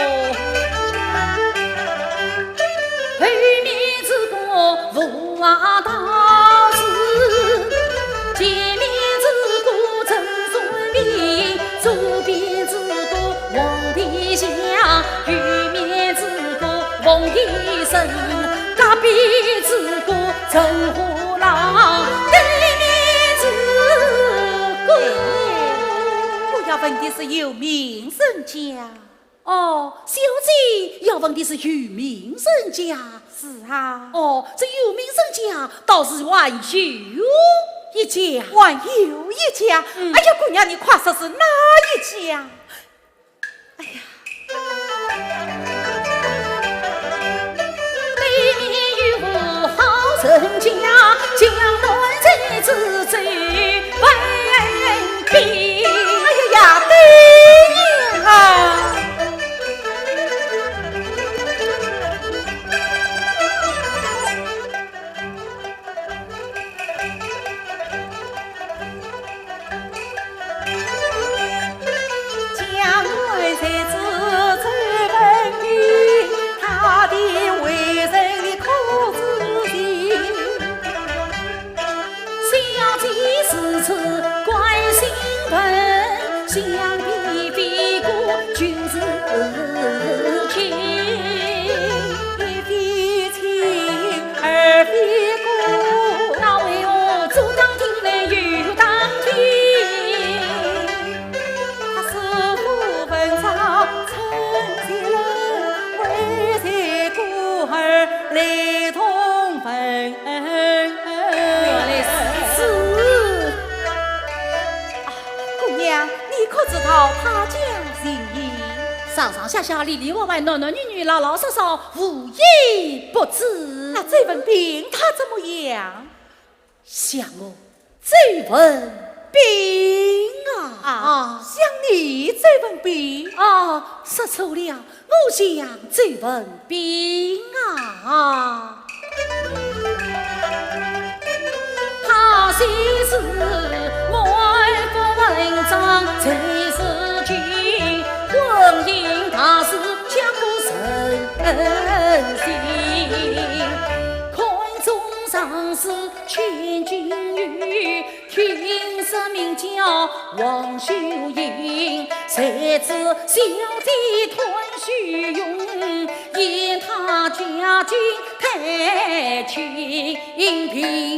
我要问的是有名人家。 哦，小姐要问的是有名人家。是啊。哦，这有名人家倒是还有一家。还有一家？嗯。哎呀，姑娘，你快说是哪一家？哎呀。哎呀呀，对呀！原来如此。啊，姑娘，你可知道他家姓叶？上上下下，里里外外，男男女女，老老少少，无一不知。那周文宾他怎么样？ 想我周文宾啊。啊，想你周文宾？啊，说错了，我想周文宾啊。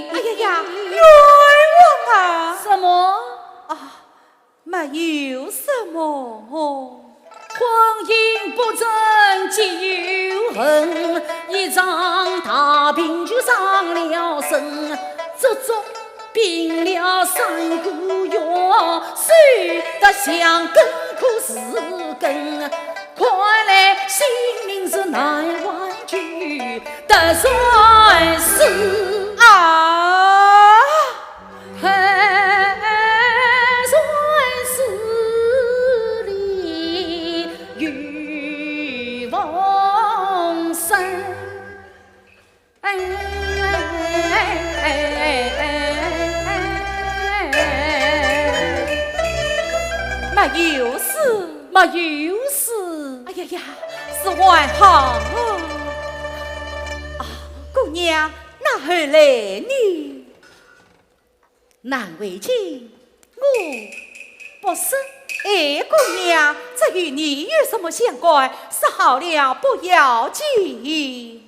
哎呀呀，冤枉啊！什么？啊， 没有什么。啊！没有事，没有事。哎呀呀，是还好哦。啊，姑娘，那后来呢？ 难为情，我不说。哎，姑娘，这与你有什么相关？说好了不要紧。 你，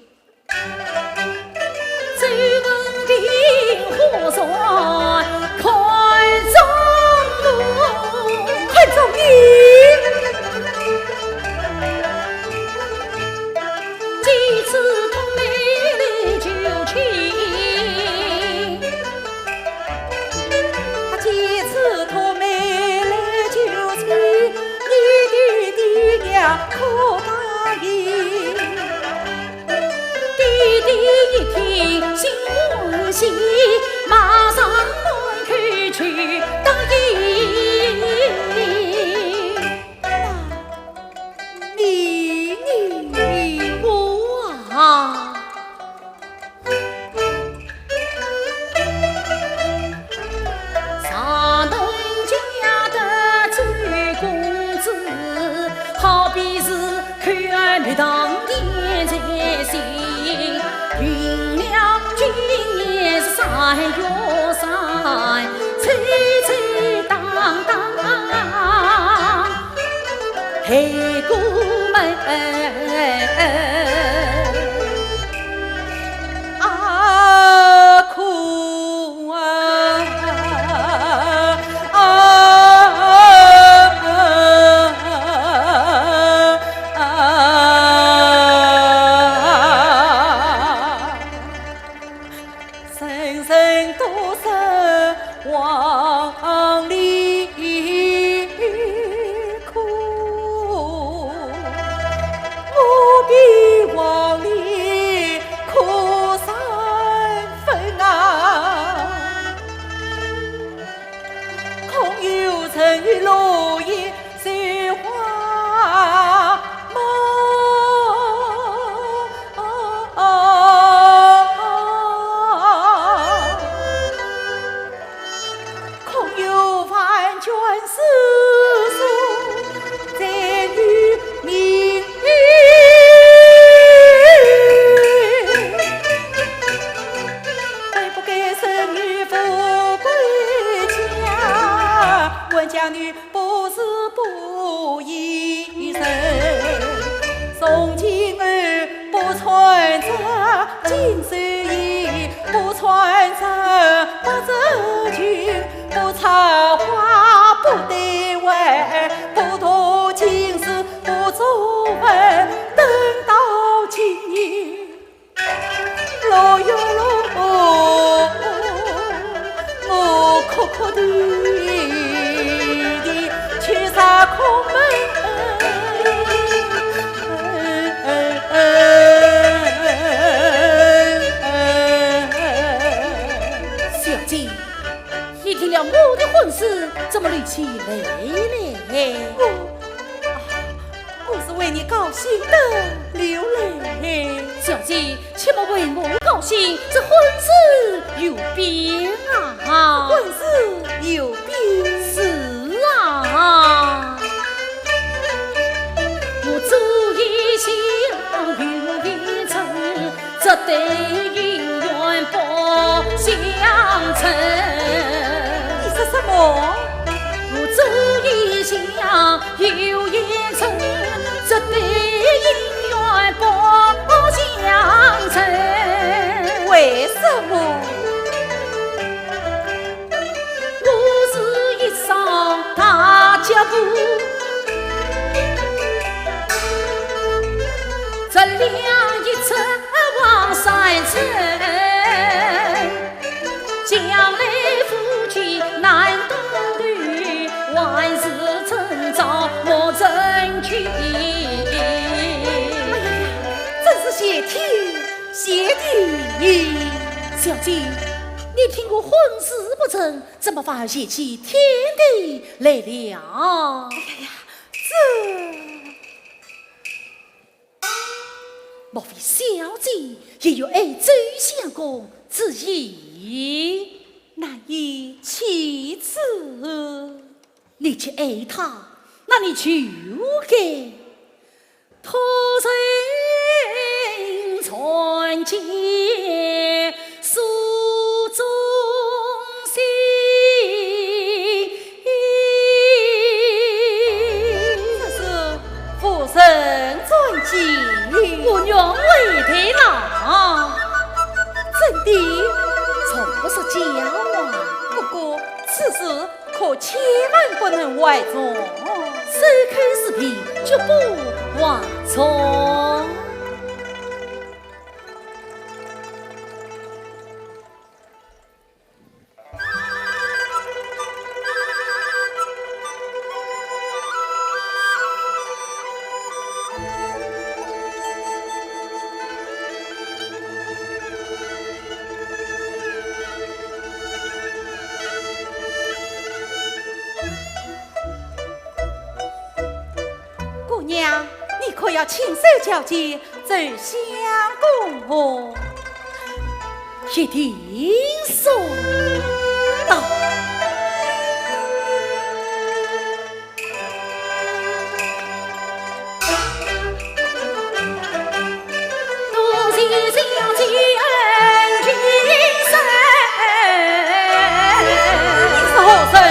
你，我啊。小姐，你听了我的婚事，怎么流起泪来？我，啊，我是为你高兴得流泪。小姐， 切莫为我高兴，这婚事有变啊！婚事有变？是啊。我早已想有一日，这对姻缘不相称。你说什么？我早已想 有一日，这对姻缘不相称。为什么？我是一双大脚步，这两一尺往上升。 将来夫妻难同途，还是趁早莫成亲。哎呀呀，真是谢天谢地！小姐，你听我婚事不成，怎么反而谢起天地来了？哎呀呀，这…… 莫非小姐也有爱周相公之意？难以启齿。你既爱他，那你就该托人传笺 诉衷心。这是夫人传笺。我愿为他呐。真的？从不说假话。不过此事可千万不能外传。守口如瓶，绝不外传。 姑娘，你可要亲手交接周相公哦。一定送到。 你是何人？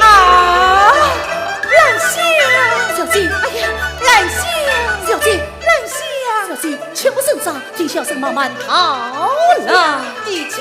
啊，兰香！小姐，哎呀，兰香！小姐，兰香！小姐，切莫声张， 请小生慢慢道来。你讲。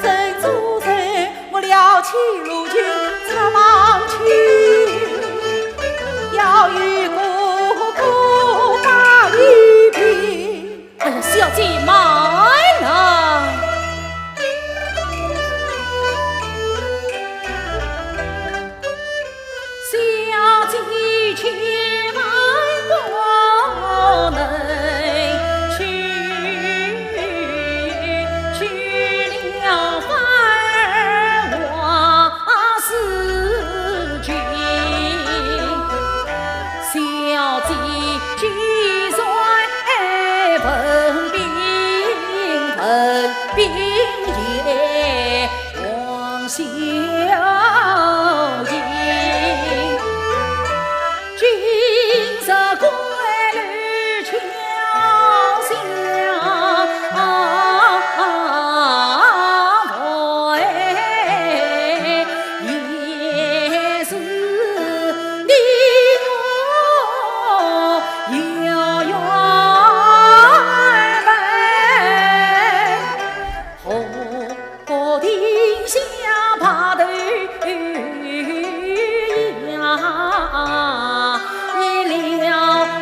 曾祖神，我撩起罗裙插上去，要与哥哥把一比。哎呀，小姐慢来。 小姐千万不能去，去了反坏事情。小姐既然问病，问病也 王小英，今日归来敲响门，也是你我有缘分。 何不停下白头呀，一了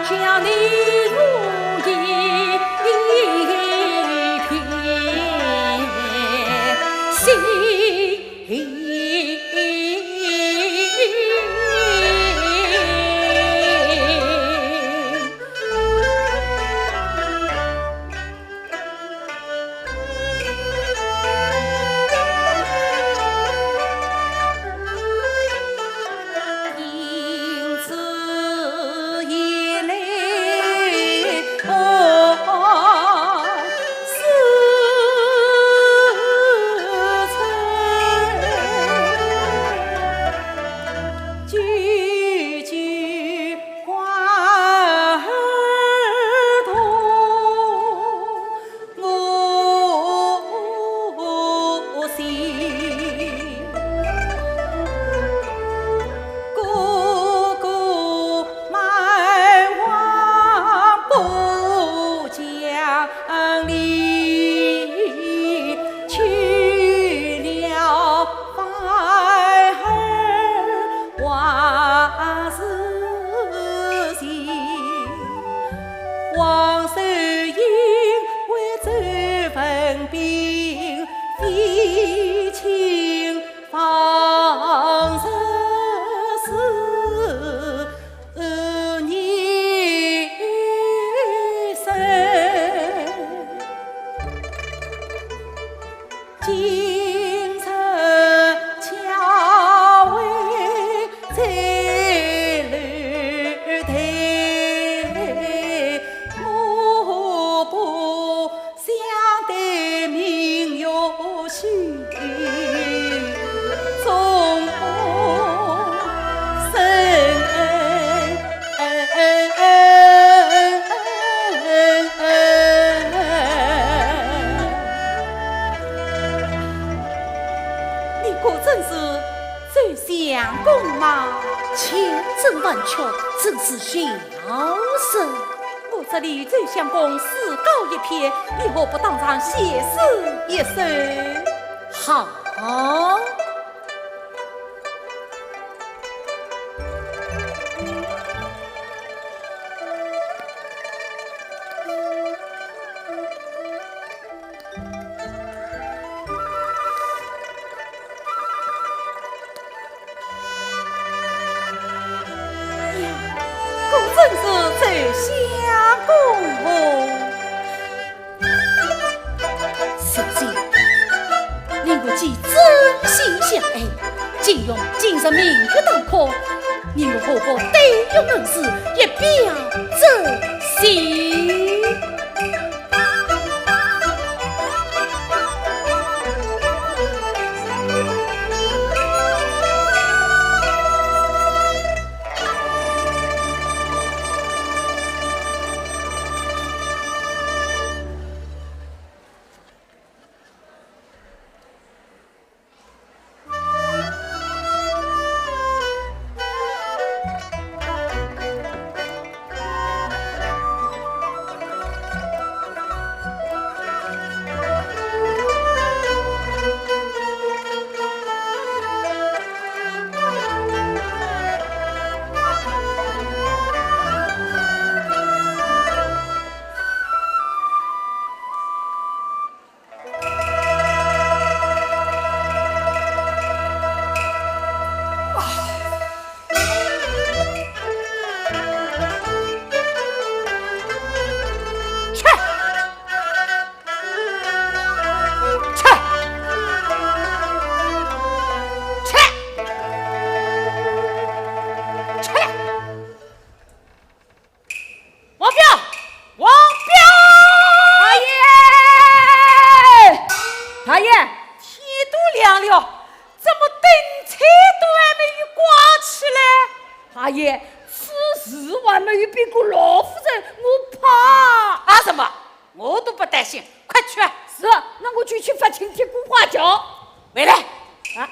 将你我一片心。你果真是周相公吗？千真万确，正是小生。我这里周相公诗稿一篇，你何不当场写诗一首？好。 呀，果真是周相公哦。小姐，你我既真心相爱，竟用今日明月当空，你我何不对月论事，一表真心？快去啊！是，那我就去发请帖过花轿。回来！啊，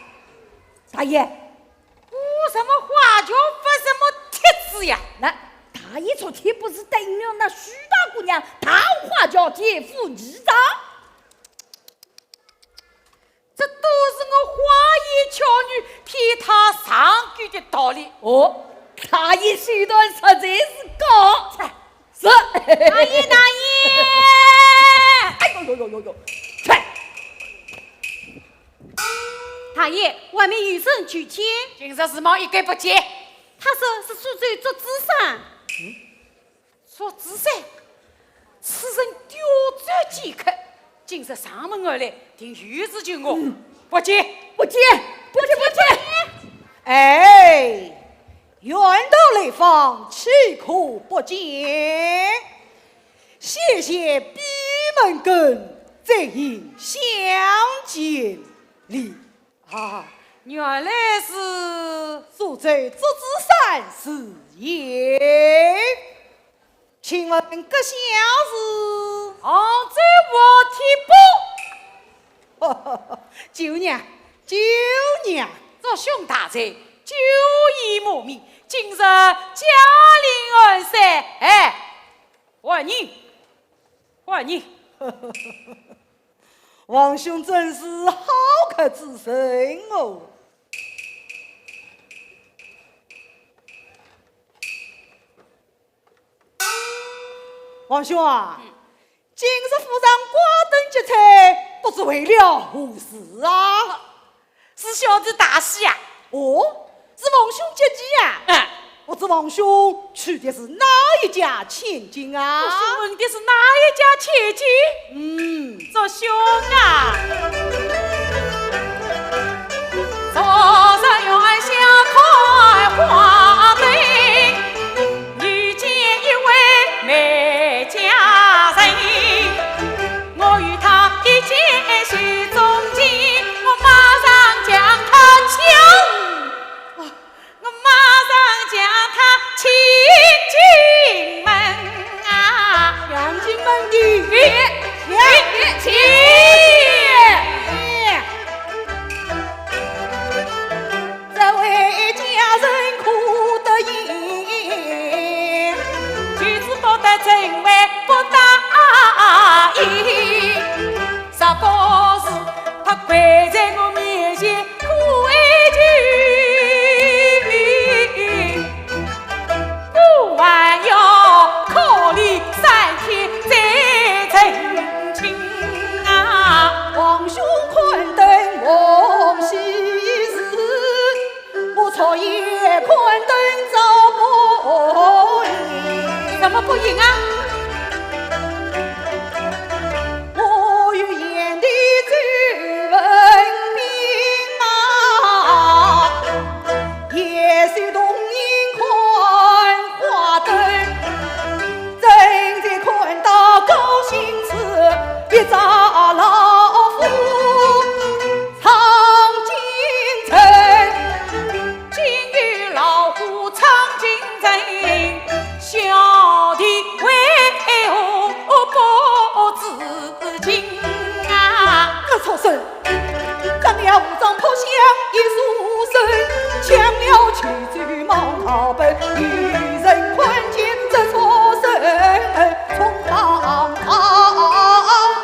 大爷，我什么花轿发什么帖子呀？那大爷昨天不是答应了那许大姑娘大花轿见父议长？这都是我花言巧语骗他上钩的道理。哦，大爷手段实在是高。是。大爷，大爷！哎呦呦呦呦呦！切！大爷，外面有人求见。今日是么一个不见？他说是苏州祝枝山。嗯？祝枝山？此人刁钻尖刻，今日上门而来，定有事求我。嗯。不见。不见，不见，不见。哎， 远道来访，岂可不见？谢谢闭门羹，再行相见礼。啊，原来是苏州祝枝山是也。请问阁下是？杭州吴天波。 舅娘，舅娘。祝兄大醉，酒已满面，今日驾临寒山，哎，还你，还你。王兄真是好客之人哦。 王兄啊，嗯。今日府上挂灯结彩，不知为了何事啊？是小弟大喜啊。哦，是王兄吉期啊？嗯。不知王兄娶的是哪一家千金啊？我是问的是哪一家千金？嗯。祝兄啊，昨日月下看花灯， 遇见一位美佳人，我与她一见心中情，我马上将她抢，我马上将她请进门啊！抢进门的，请，请，请。 这位佳人可得意，就是不得怎会不答应？若不是她跪在我面前苦哀求，我还要考虑三天再成亲啊！王兄看灯，王喜事。 我昨夜看灯照不应。怎么不应啊？我与贤弟周文宾啊，夜宿洞庭看花灯，正在看到高兴处，一只老虎 闯进城，竟有老虎闯进城，小弟为何不知情啊？这畜生，长了胡子扑向一书生，抢了去 走忙逃奔，有人看见这畜生冲上堂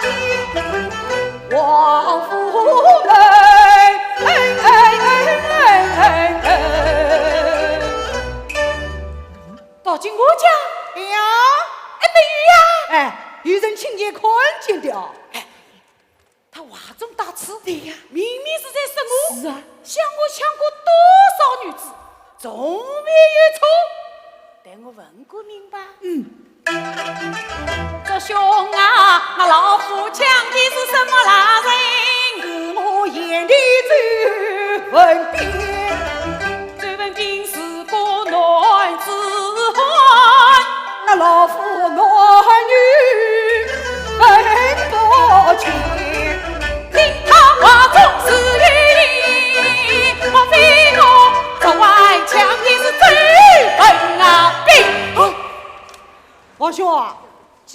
去，王夫人。到今我讲，哎呀，哎，没有呀。哎，有人亲眼看见的啊。哎， 他话中带刺，对呀。明明是在说我。是啊。想我抢过多少女子，从未有错。待我问个明白。嗯。祝兄啊，那老虎抢的是什么老人？是我贤弟周文宾。周文宾是 个男子汉，那老夫男女分不清。听他话中似有理，莫非我昨晚抢的是周文宾？哦，王兄啊，既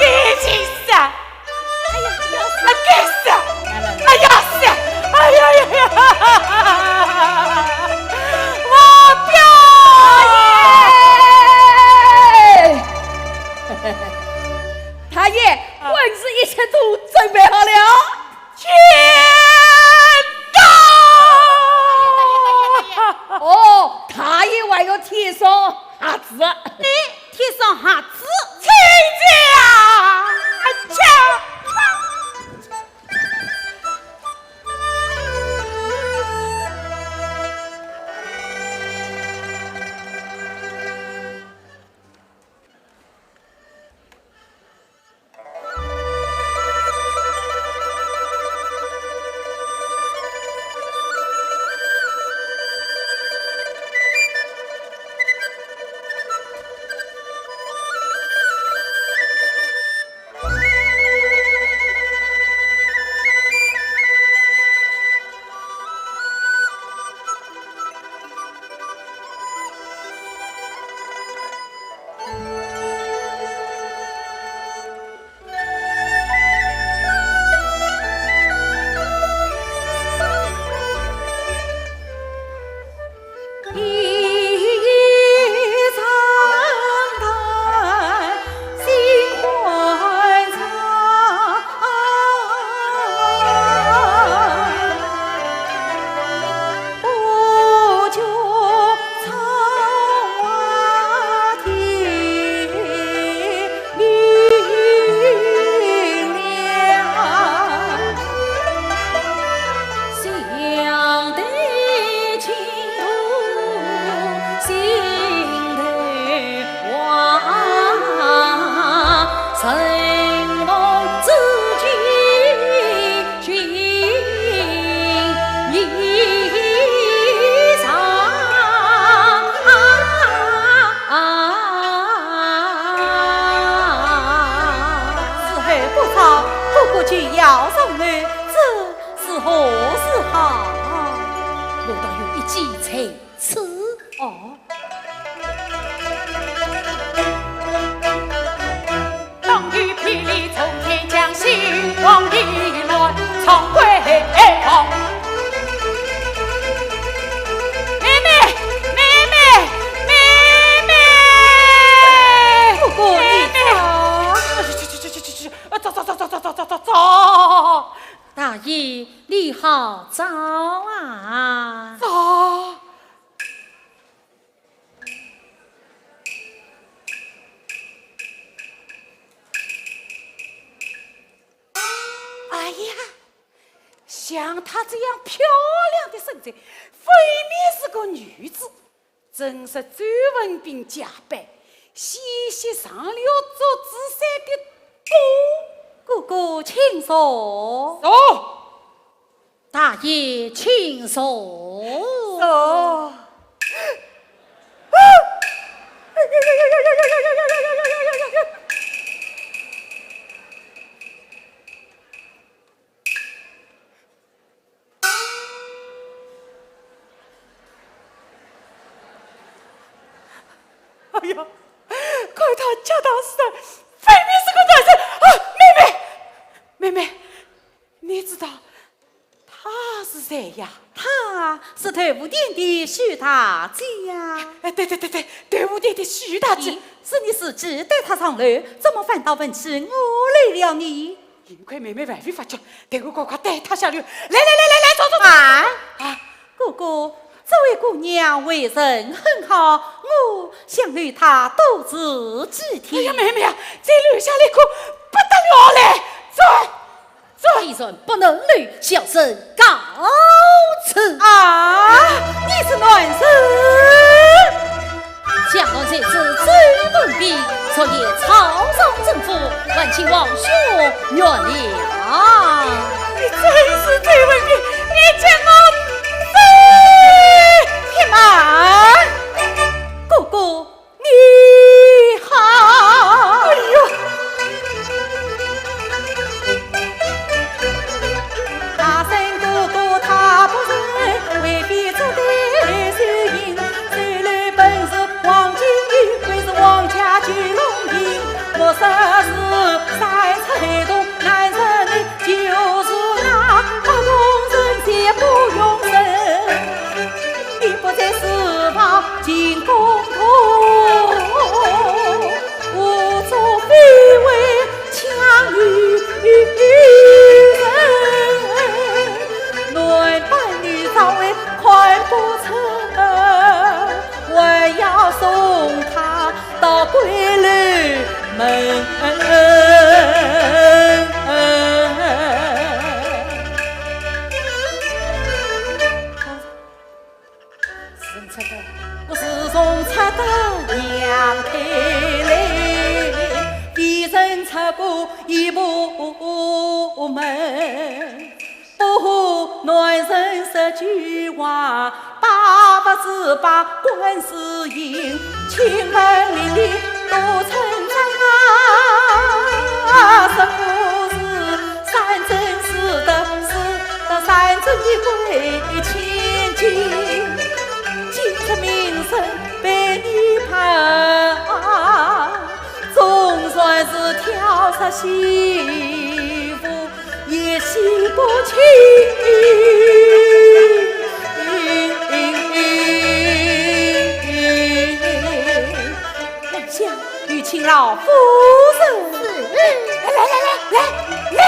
该死啊！哎呀，该死啊！哎呀，死啊！哎呀呀呀！我表记在此。哦。妹妹，妹妹，妹妹！哥哥，你走。去去去去去去去！啊，走走走走走走走走走！大爷，你好早啊！早。 哎呀，像她这样漂亮的身材，分明是个女子，真是周文宾假扮，险些上了祝枝山的当。哥哥，请坐。坐。 大爷，请坐。坐。哎呀，看她脚踏实地，分明是个男人啊！妹妹，妹妹， 你知道她是谁呀？她是豆腐店的许大姐呀。哎，对对对对，豆腐店的许大姐。咦，是你自己带她上楼，怎么反倒问起我来了呢？幸亏妹妹还未发觉，待我快快带她下楼。来来来来来，走走走。慢。啊？哥哥，这位姑娘为人很好，我想与她多住几天。哎呀，妹妹啊，再留下来可不得了嘞！走。 这一人不能留，小生告辞。啊，你是男人？江南才子周文宾，昨夜吵扰政府，还请皇兄原谅。你真是周文宾，你将我死！且慢，哥哥， 你好。哎呦！大声哥哥他不认，为非作歹受刑。虽然本是黄金印，为是皇家九龙印。莫说是三尺黑洞男人的，就是那八铜人也不用认。 你不在四方尽公道，胡作非为强于人。男扮女装为看不成，还要送她到闺楼门。 自从出得，我自从出得娘胎来，未曾出过一步门。不和男人说句话，百发之百观世音，亲门邻里都称赞啊。说我是 山珍似得，似得山珍的贵千金。今日名声被你败，总算是挑着媳妇也洗不清。王相，有请老夫人。是。来来来来来来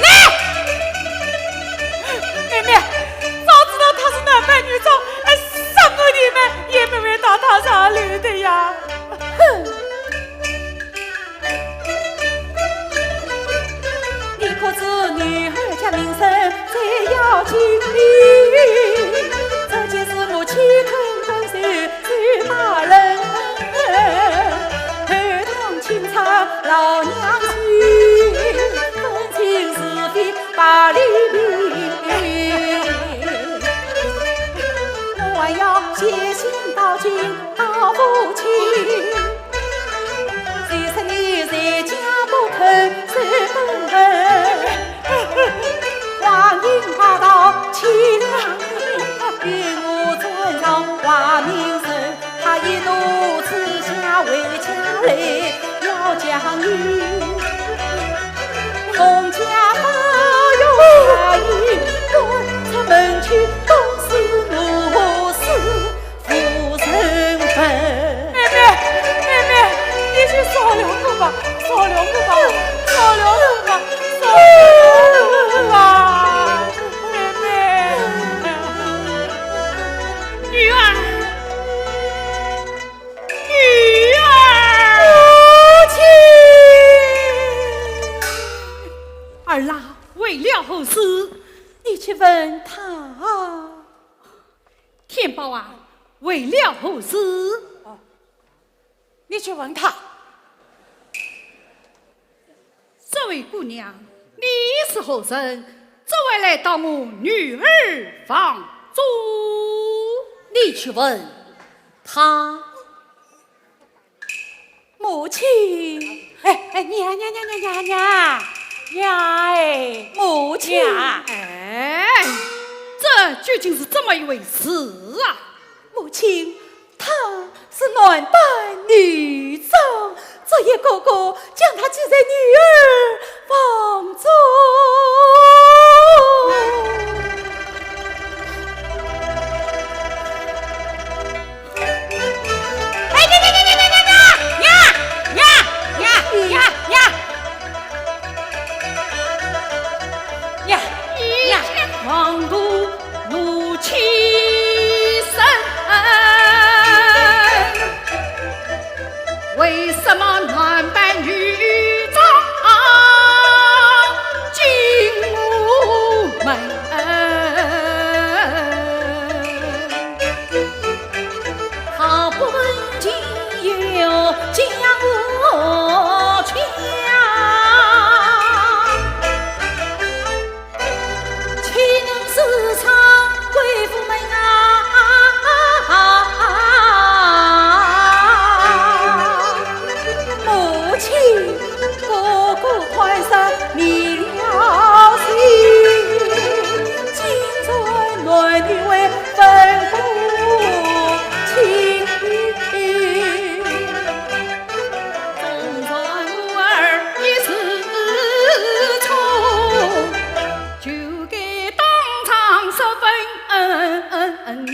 来！妹妹，早知道她是男扮女装，哎，杀过你们也不会到她上楼的呀。哼！你可知女儿家名声 最要紧的，这件事我岂肯管束周大人？后堂清唱老娘舅，分清是非把理明。我还要写信到京告父亲， 虽说你在家不肯守本分，光阴快到千两年，与我大名声，他一怒之下回家来，要将你从家发育赶出门去，冻死饿死无人分。妹妹，妹妹，你去饶了我吧，饶了我吧，饶了我吧，饶了我吧，妹妹。 女儿，女儿。母亲。儿啊，为了何事？你去问他。天豹啊，为了何事？哦，你去问他。 这位姑娘，你是何人？怎会来到我女儿房中？你去问她。母亲。哎，哎，娘，娘，娘，娘，娘，娘，娘，哎，母亲。娘。哎，这究竟是怎么一回事啊？母亲， 她是男扮女装，这一个个将她寄在女儿房中。哎，呀呀呀呀呀呀呀呀呀呀！ 呀呀！王都怒气生，为什么男扮女装进我门？ 好不容易又将我抢，岂能私闯贵妇门啊？母亲，哥哥宽赦你了心，今日男女为 分不清。纵然我儿一时冲，就该当场十分严。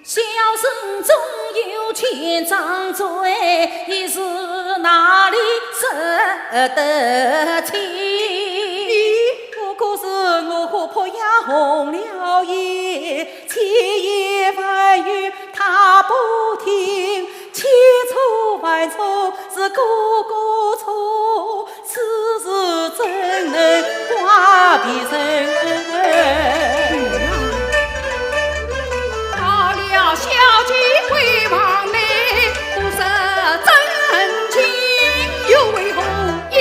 小生纵有千丈罪，也是哪里受得起？不过是我活泼呀红了眼， 千言万语他不听，千错万错是哥哥错，此事怎能怪别人？到了小姐闺房内，不说真情又为何因？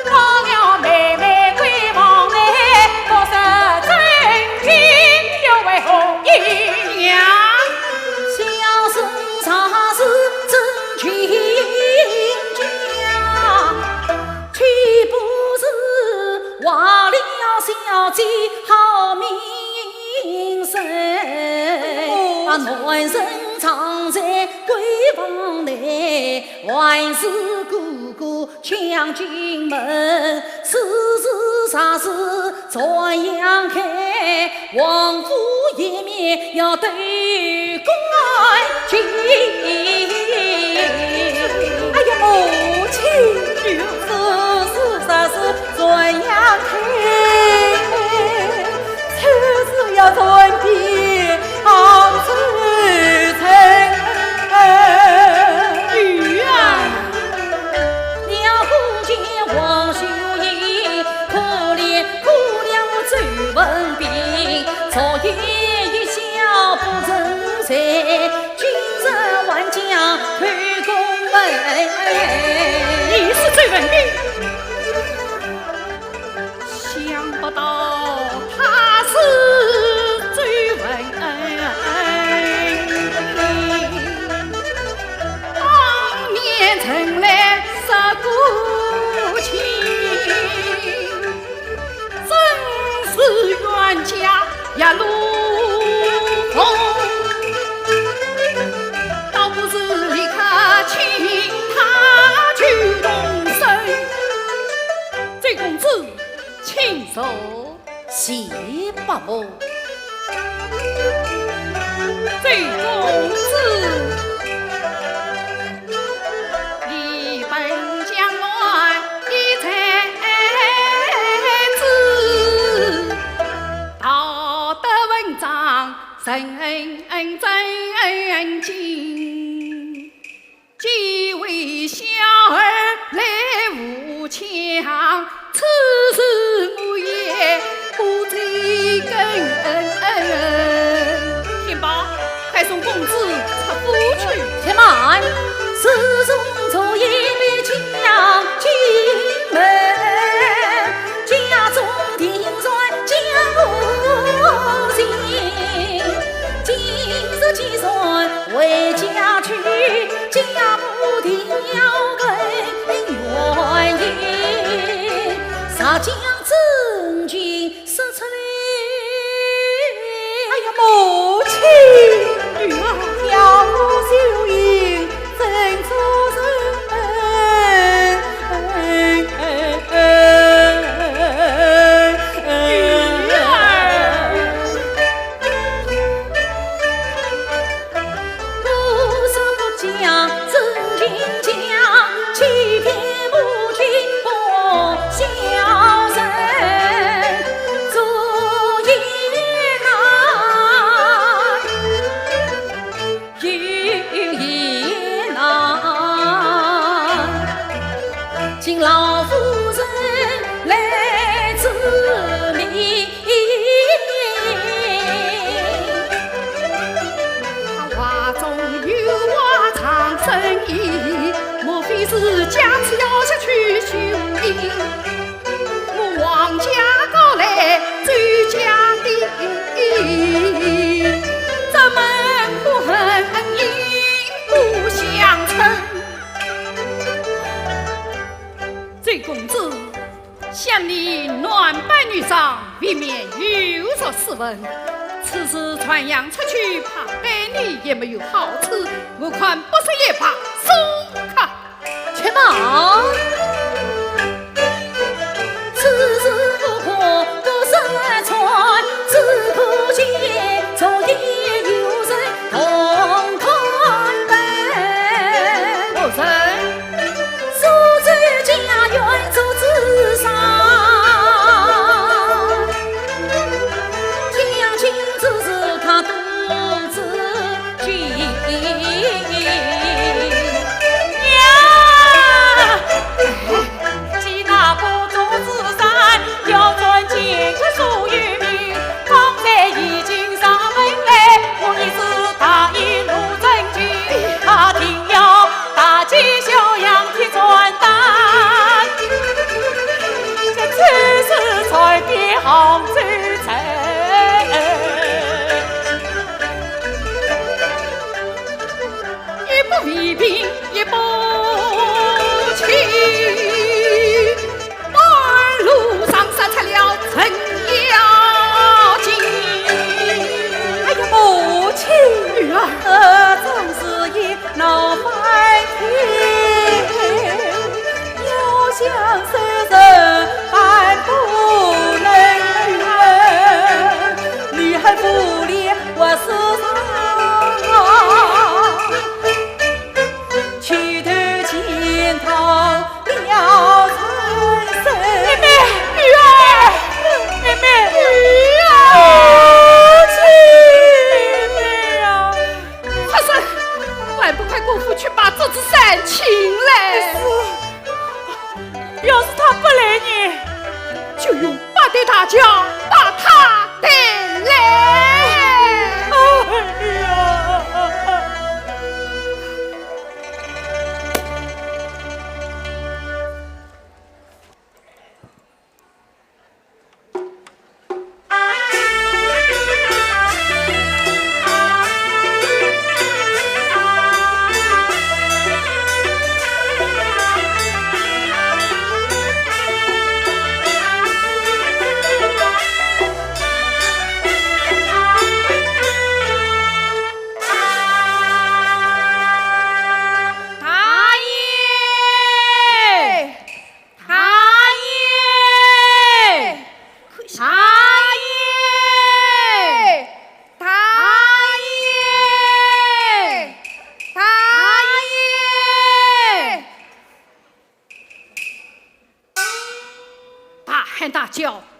到了妹妹闺房内，不说真情又为何因？小生若是真情讲，岂不是坏了小姐好名声？啊，男人常在闺房内，还是哥哥 抢进门，此事若是传扬开，王府颜面要对官尽。哎呀，母亲，此事若是传扬开， 此事要传遍杭州城。女儿。了不见王秀英，可怜可怜我周文宾，昨夜一宵不成睡，今日还将偷功问。你是周文宾？ 想不到他是周文宾，当面曾来说过情，真是冤家一路风，倒不如立刻请他去动身。周公子，请坐。谢伯母。周公子。你本将来一才子，道德文章人人尊敬，既为小儿来无强， 此事我也不追根。天豹，快送公子出府去。且慢，自从昨夜被将进门，家中定然家无人。今日既然回家去，家母定要更愿意。 若将真情说出来。哎呀，母亲！女儿。要我就应怎做人？女儿。 我若不讲真情讲，欺骗母亲不孝顺，做也难，有也难，请老夫人来指明。 话中有话藏深意，莫非是借此要下去休兵？我王家高来周家低，怎么不恨你不相称？周公子， 想你男扮女装，未免有辱斯文。此事传扬出去，怕对你也没有好处，我看不说也罢，送客。且慢，此事不可不说穿，只可见昨夜有人 同款本。何人？苏州家院做主上，将军之事他都知情。呀！ 既那个祝枝山，要转进去所有名，方才已经上门来，我已是大义路正经，他定要大街小巷贴传单，这就是传遍杭州城。 一不为贫，一不弃，半路上杀出了程咬金。哎呀，母亲！女儿。呃，总是一闹翻天，要想收拾还不能。你还不理 我是他，去头见到了陈生。妹妹，女儿，妹妹，女儿，亲妹妹呀！春生，还不快过府去把祝枝山请来。是。 要是他不来呢？就用八抬大轿把他抬来。哎呀！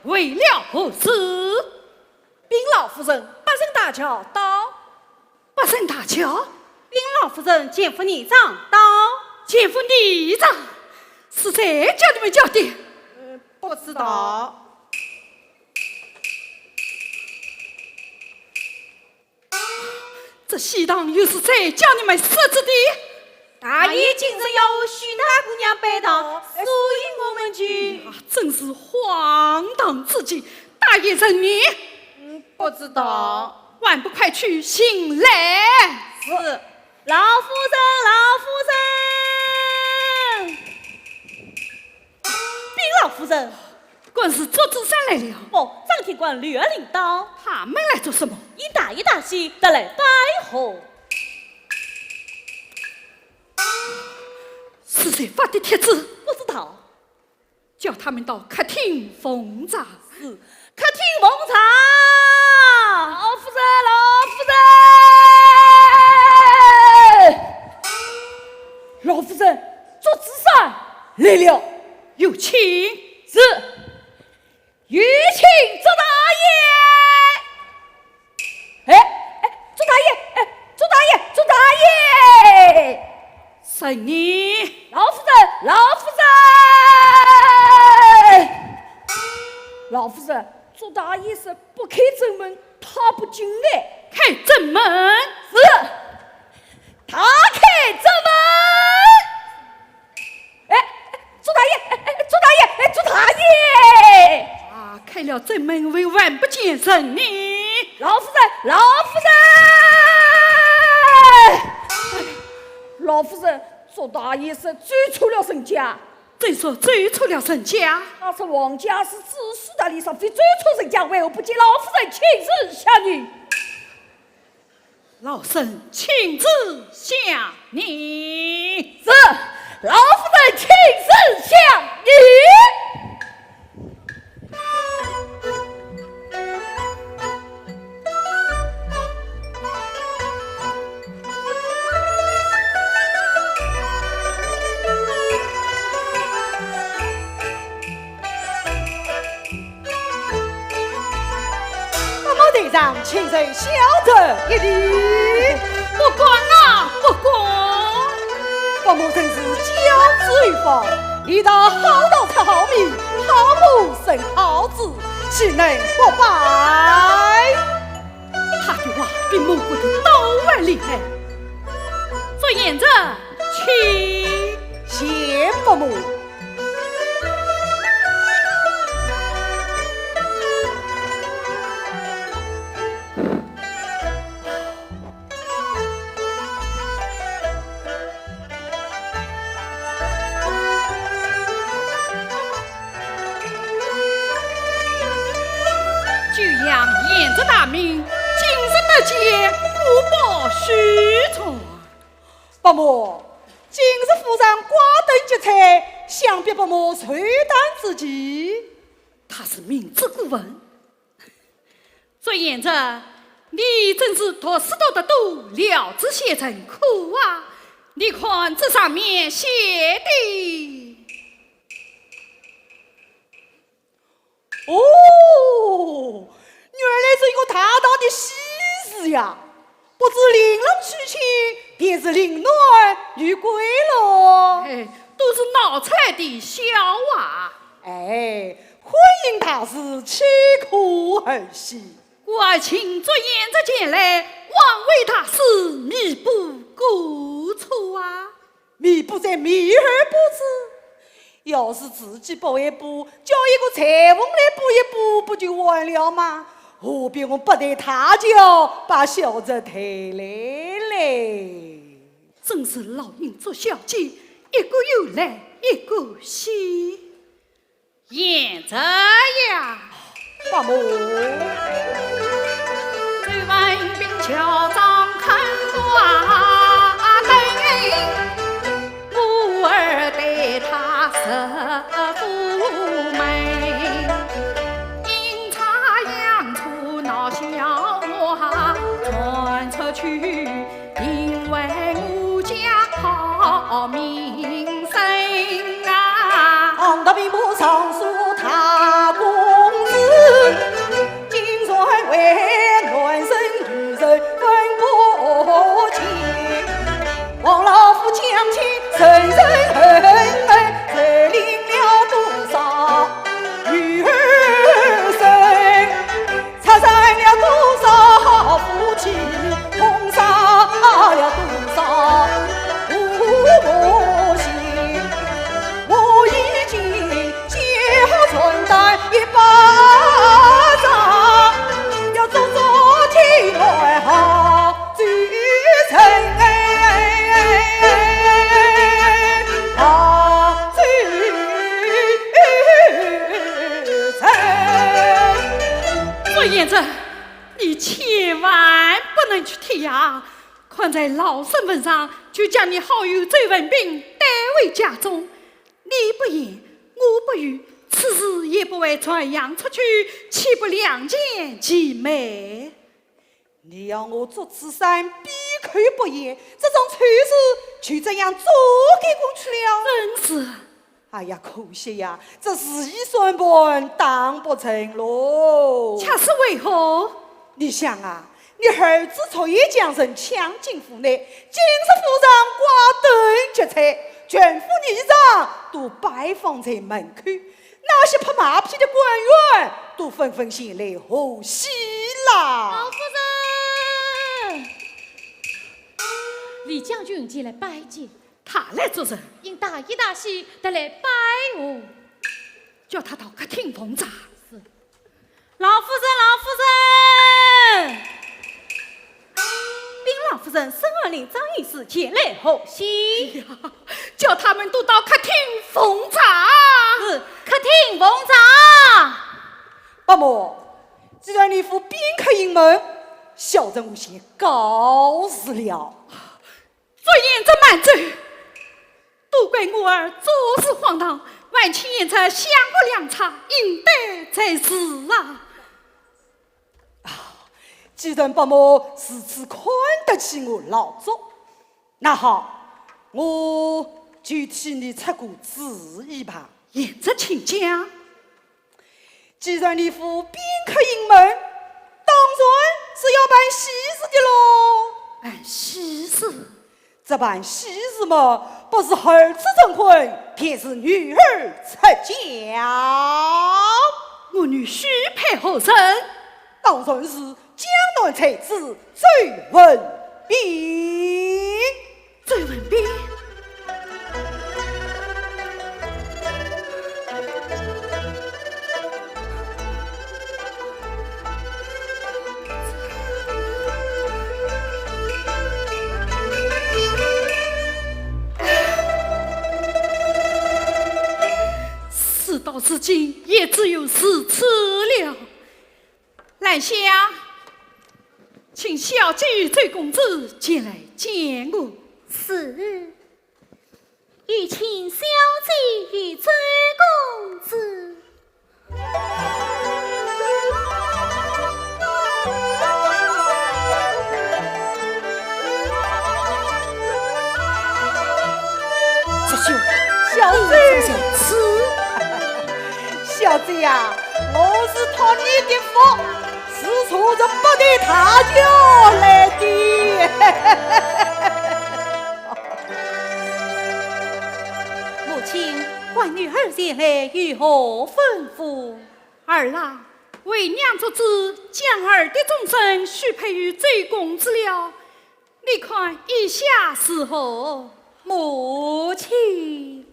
为了何事？禀老夫人，八人大轿到。八人大轿？禀老夫人，钱府年长到。钱府年长？是谁叫你们叫的？呃，不知道。 这喜堂又是谁叫你们设置的？大爷今日要许大姑娘拜堂，所以我们就……啊，真是荒唐之极！大爷人呢？嗯，不知道。还不快去寻来！是。老夫人，老夫人！ 禀老夫人。官是祝枝山来了。不，张天官、刘二林到。他们来做什么？因大爷大喜，特来拜贺。是谁发的帖子？不知道。叫他们到客厅奉茶。是。 客厅奉茶。老夫人，老夫人！老夫人，祝枝山来了。有请。是。有请祝大爷。哎，哎，祝大爷，哎，祝大爷，祝大爷！ 是你。老夫人，老夫人！老夫人，祝大爷说不开正门，他不进来。开正门。是。他开正门。哎，哎，祝大爷，哎，哎，祝大爷，哎，祝大爷！啊，开了正门，为还不见人呢。老夫人，老夫人！ 老夫人，祝大爷说走错了人家。怎说走错了人家？他说王家是知书达理，若非走错人家，为何不见老夫人亲自相迎？老身亲自相迎。是，老夫人亲自相迎。 伯母在上，请受小侄一礼。不敢啊，不敢。伯母真是教子有方，一道好道出好名，好母生好子，岂能不拜？他的话比魔鬼的刀还厉害。祝贤侄，请。谢伯母。 久仰贤侄大名，今日得见，不报虚传。伯母，今日府上挂灯结彩，想必伯母寿诞之期。他是明知故问。祝贤侄，你真是读书读得多，了知邪正，可啊！你看这上面写的。 哦，原来是一个大大的喜字呀！不知令郎娶亲，便是令男与归喽。哎，都是闹出来的笑话。哎，婚姻大事，岂可儿戏？故而请祝贤侄前来，枉为大师弥补过错啊。 弥补再弥而不知。要是自己不会补，叫一个裁缝来补一补，不就完了吗？何必用八抬大轿把小侄抬来嘞？真是老人祝小姐，一个有来一个喜。 贤侄呀。伯母。 因为我家好名声啊。段贤侄，你千万不能去贴呀！看在老身份上，就将你好友周文宾带回家中。你不言，我不语，此事也不会传扬出去，岂不两全其美？你要我祝枝山闭口不言，这桩丑事就这样做给过去了？正是。 哎呀，可惜呀，这如意算盘打不成喽。却是为何？你想啊，你儿子昨夜将人抢进府内，今日府上挂灯结彩，全府里上都摆放在门口，那些拍马屁的官员都纷纷前来贺喜啦。老夫人，李将军前来拜见。 他来做甚？因大喜大喜，特来拜贺。叫他到客厅奉茶。是。老夫人，老夫人！禀老夫人，沈县令张御史前来贺喜。哎呀，叫他们都到客厅奉茶。是，客厅奉茶。伯母，既然你府宾客盈门，小人无心告辞了。 段贤侄慢走，都怪我儿做事荒唐，还请贤侄相和良策，应对才是啊。啊，既然伯母如此看得起我老祝，那好，我就替你出个主意吧。贤侄请讲。 既然你府宾客盈门，当然是要办喜事的喽。办喜事？这办喜事嘛，不是儿子成婚，便是女儿出嫁。我女婿配何人？当然是江南才子周文宾。 周文宾。事到如今，也只有如此了。 兰香，请小姐与周公子前来见我。是。有请小姐与周公子。这就小姐。 小姐呀，我是托你的福，是坐着八抬大轿来的。母亲，唤女儿前来有何吩咐？儿啊，为娘做主，将儿的终身许配于周公子了。 你看意下如何？母亲。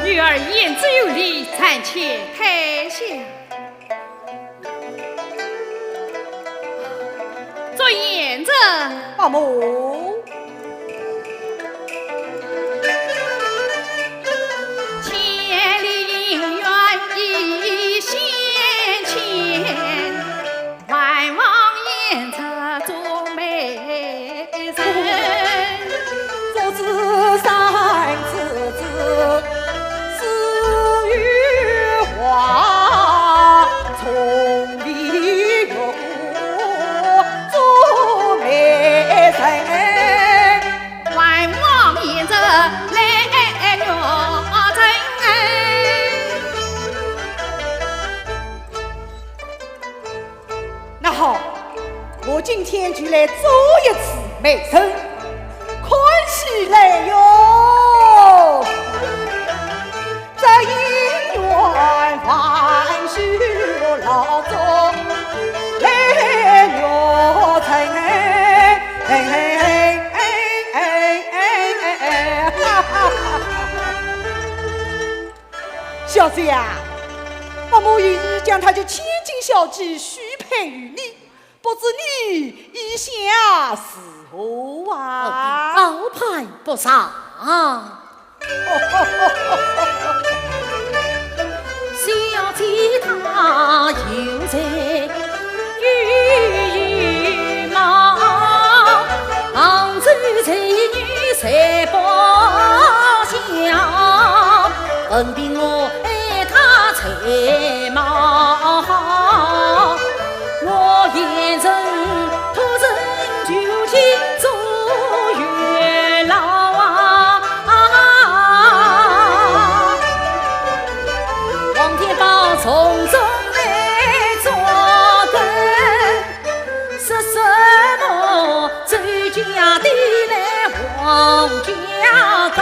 女儿言之有理，暂且退下。祝贤侄。伯母。你我做媒人，万望言着来月成。那好，我今天就来做一次媒人，看戏来哟。这姻缘万寿老早来月成。小姐呀，伯母有意将她的千金小姐许配于你，不知你意下如何啊？高攀不上。小姐她有才有貌，杭州才女才不小，文凭我爱她才貌好。我也曾托人求亲做月老啊，王天豹从中来作梗，说什么周家的来王家高，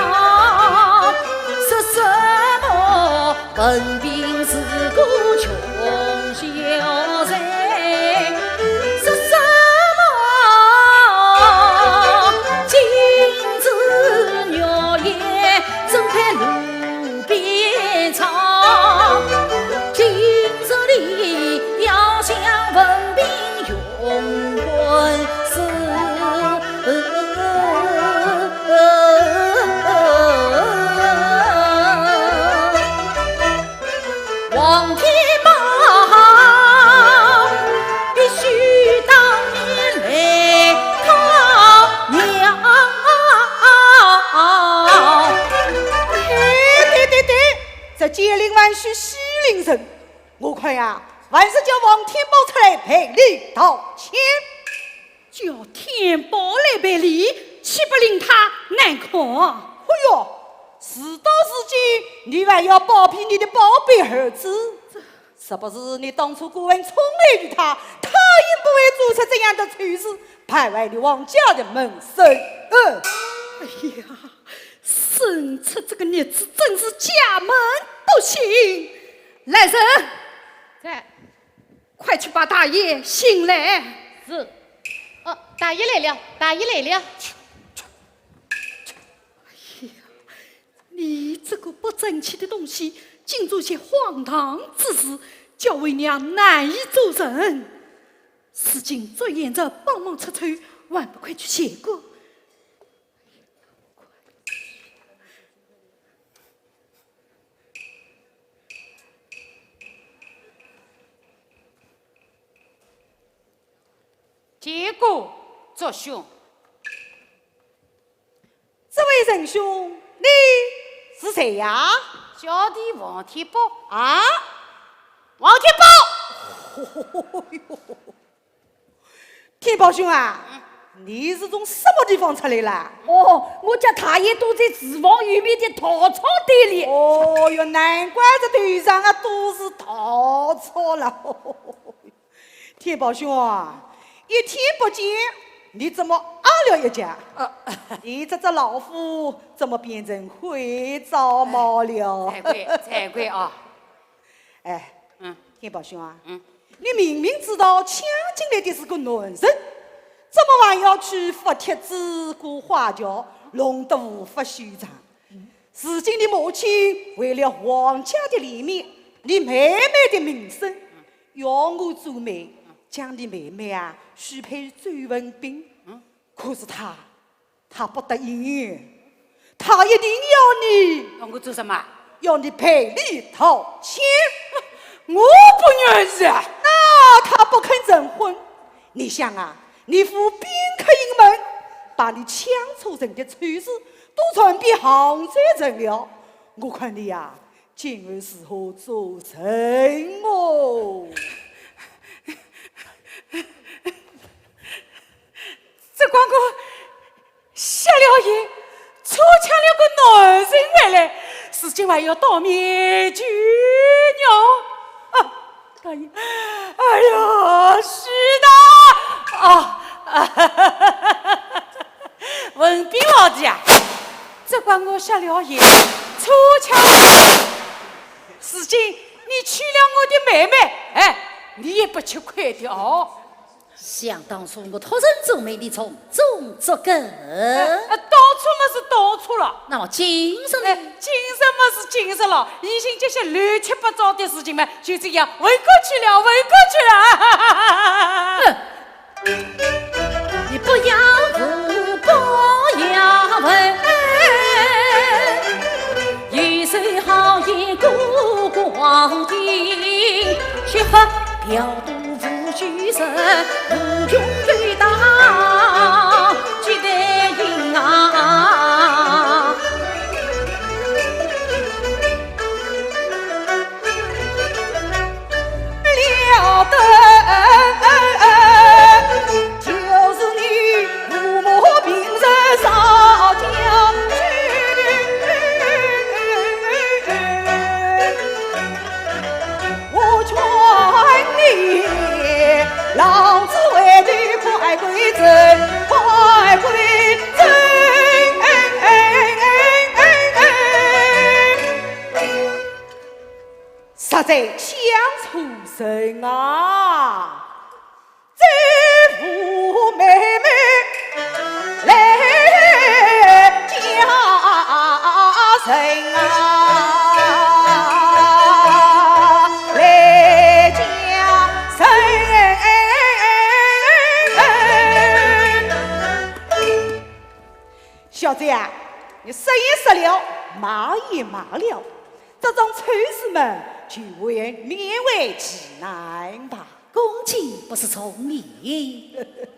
说什么 文凭是个穷小人，说什么金枝玉叶怎配路边草？今日里要想文凭 用官司。王天豹必须当面来考量。哎，对对对，这奸佞还须须领人，我看呀，还是叫王天豹出来赔礼道歉。 叫天豹来赔礼，岂不令他难看？哎哟，事到如今，你还要包庇你的宝贝儿子？是不是你当初过分宠爱于他，他也不会做出这样的丑事，败坏你王家的名声。嗯。哎呀，生出这个孽子真是家门不幸。来人，在。 快去把大爷请来。是。哦，大爷来了，大爷来了。哎呀，你这个不争气的东西，竟做些荒唐之事，叫为娘难以做人。如今祝贤侄帮忙出丑，还不快去谢过？ 见过祝兄。这位仁兄，你是谁呀？小弟王天豹。啊？王天豹！哎呦， 天豹兄啊，你是从什么地方出来啦？哦，我家大爷躲在厨房后面的稻草堆里。哦哟，难怪这头上啊都是稻草了。天豹兄啊，一天不见，你怎么矮了一截？呃。你这只老虎怎么变成灰糟猫了？惭愧，惭愧啊。哎，嗯。天豹兄啊，嗯。 你明明知道抢进来的是个男人，怎么还要去发帖子、挂花轿，弄得无法收场？如今你母亲为了王家的脸面，你妹妹的名声，要我做媒，将你妹妹啊许配周文宾。嗯。可是他 他不答应，他一定要你，要我做什么？要你赔礼道歉。我不愿意啊。那他不肯成婚，你想啊，你赴宾客营门，把你抢错人的丑事都传遍杭州城了，我看你呀，今后如何做人哦？今晚要当面求饶。啊，哎呀，哎呀，是的，啊，啊，文斌老弟啊，只怪我瞎了眼，出巧。如今你娶了我的妹妹，哎，你也不吃亏的哦。 想当初我托人做媒，你从中作梗。哎，哎，当初嘛是当初了。那么今日呢？哎，今日嘛是今日了，已经这些乱七八糟的事情嘛，就这样混过去了，混过去了。哼，你不要问，不要问，有谁好言过光阴，却和表 无虚实，无穷对答，几代人啊。了得，就是你父母平日少讲究。 我劝你，老子回头快归真，快归真。实在想错人啊！ 这武妹妹来嫁人啊，来嫁人。小姐啊，你说也说了，骂也骂了，这桩丑事嘛，就勉为其难吧。 恭敬不如从命，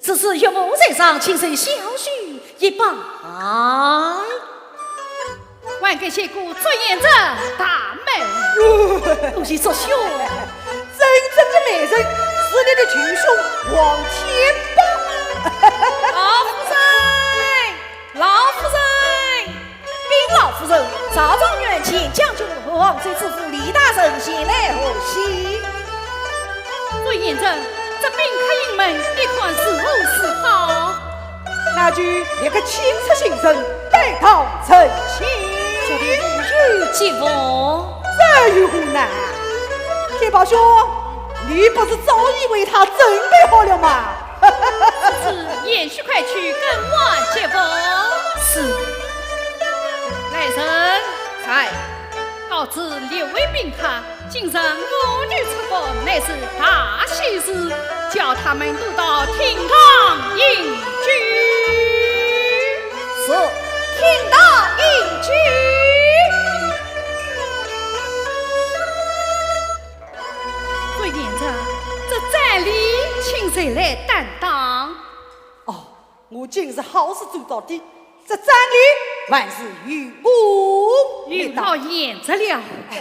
只是岳母在上，请受小婿一拜。还给谢姑祝贤侄大媒。恭喜祝兄。真正的媒人是你的舅兄王天豹。老夫人，老夫人。 禀老夫人，赵状元见将军和杭州知府李大人前来贺喜。祝贤侄，这宾客盈门，你看如何是好？那就立刻请出行人，拜堂成亲。这里无有吉服。这有何难？天豹兄，你不是早已为他准备好了吗？ 此事贤婿快去更换吉服。是。来人。在。告知列位宾客，今日我女出阁乃是大喜事，叫他们都到厅堂饮酒。是，厅堂饮酒。 祝贤侄，这妆奁请谁来担当？哦，我今日好事做到底，这妆奁还是由我来担。有劳贤侄了。哎，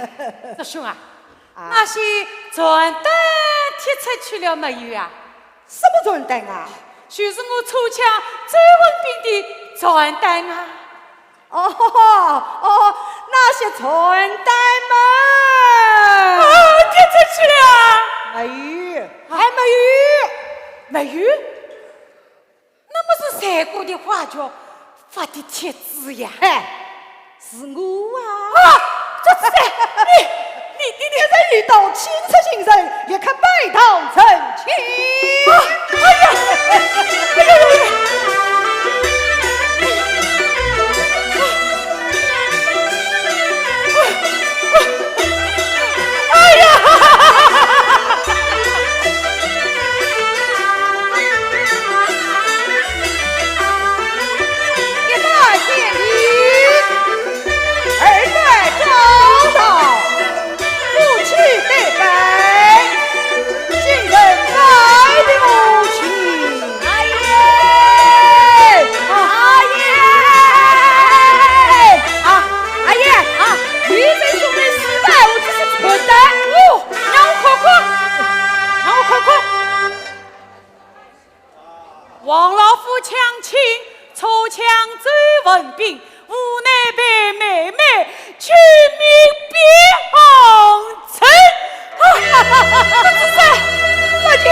祝兄啊，啊？那些传单贴出去了没有啊？什么传单啊？就是我抽签周文斌的传单啊。 哦，哦，那些传单嘛。啊，贴出去了啊？没有。还没有。没有？那么是谁家的花轿发的帖子呀？哎，是我啊。啊，这是谁？你，你，你，你。现在遇到请出行人，立刻拜堂成亲。啊，哎呀，哎呀，哎呀。 哎呀！一拜见礼，二拜高堂，夫妻对拜，新人拜的母亲。 哎呀！啊，哎呀！啊，哎呀！啊，你这种人实在，我就是混蛋。哦，让我看看，让我看看。王老夫抢亲，抽签周文斌，无奈陪妹妹去明边望城。啊，这是啥？大姐，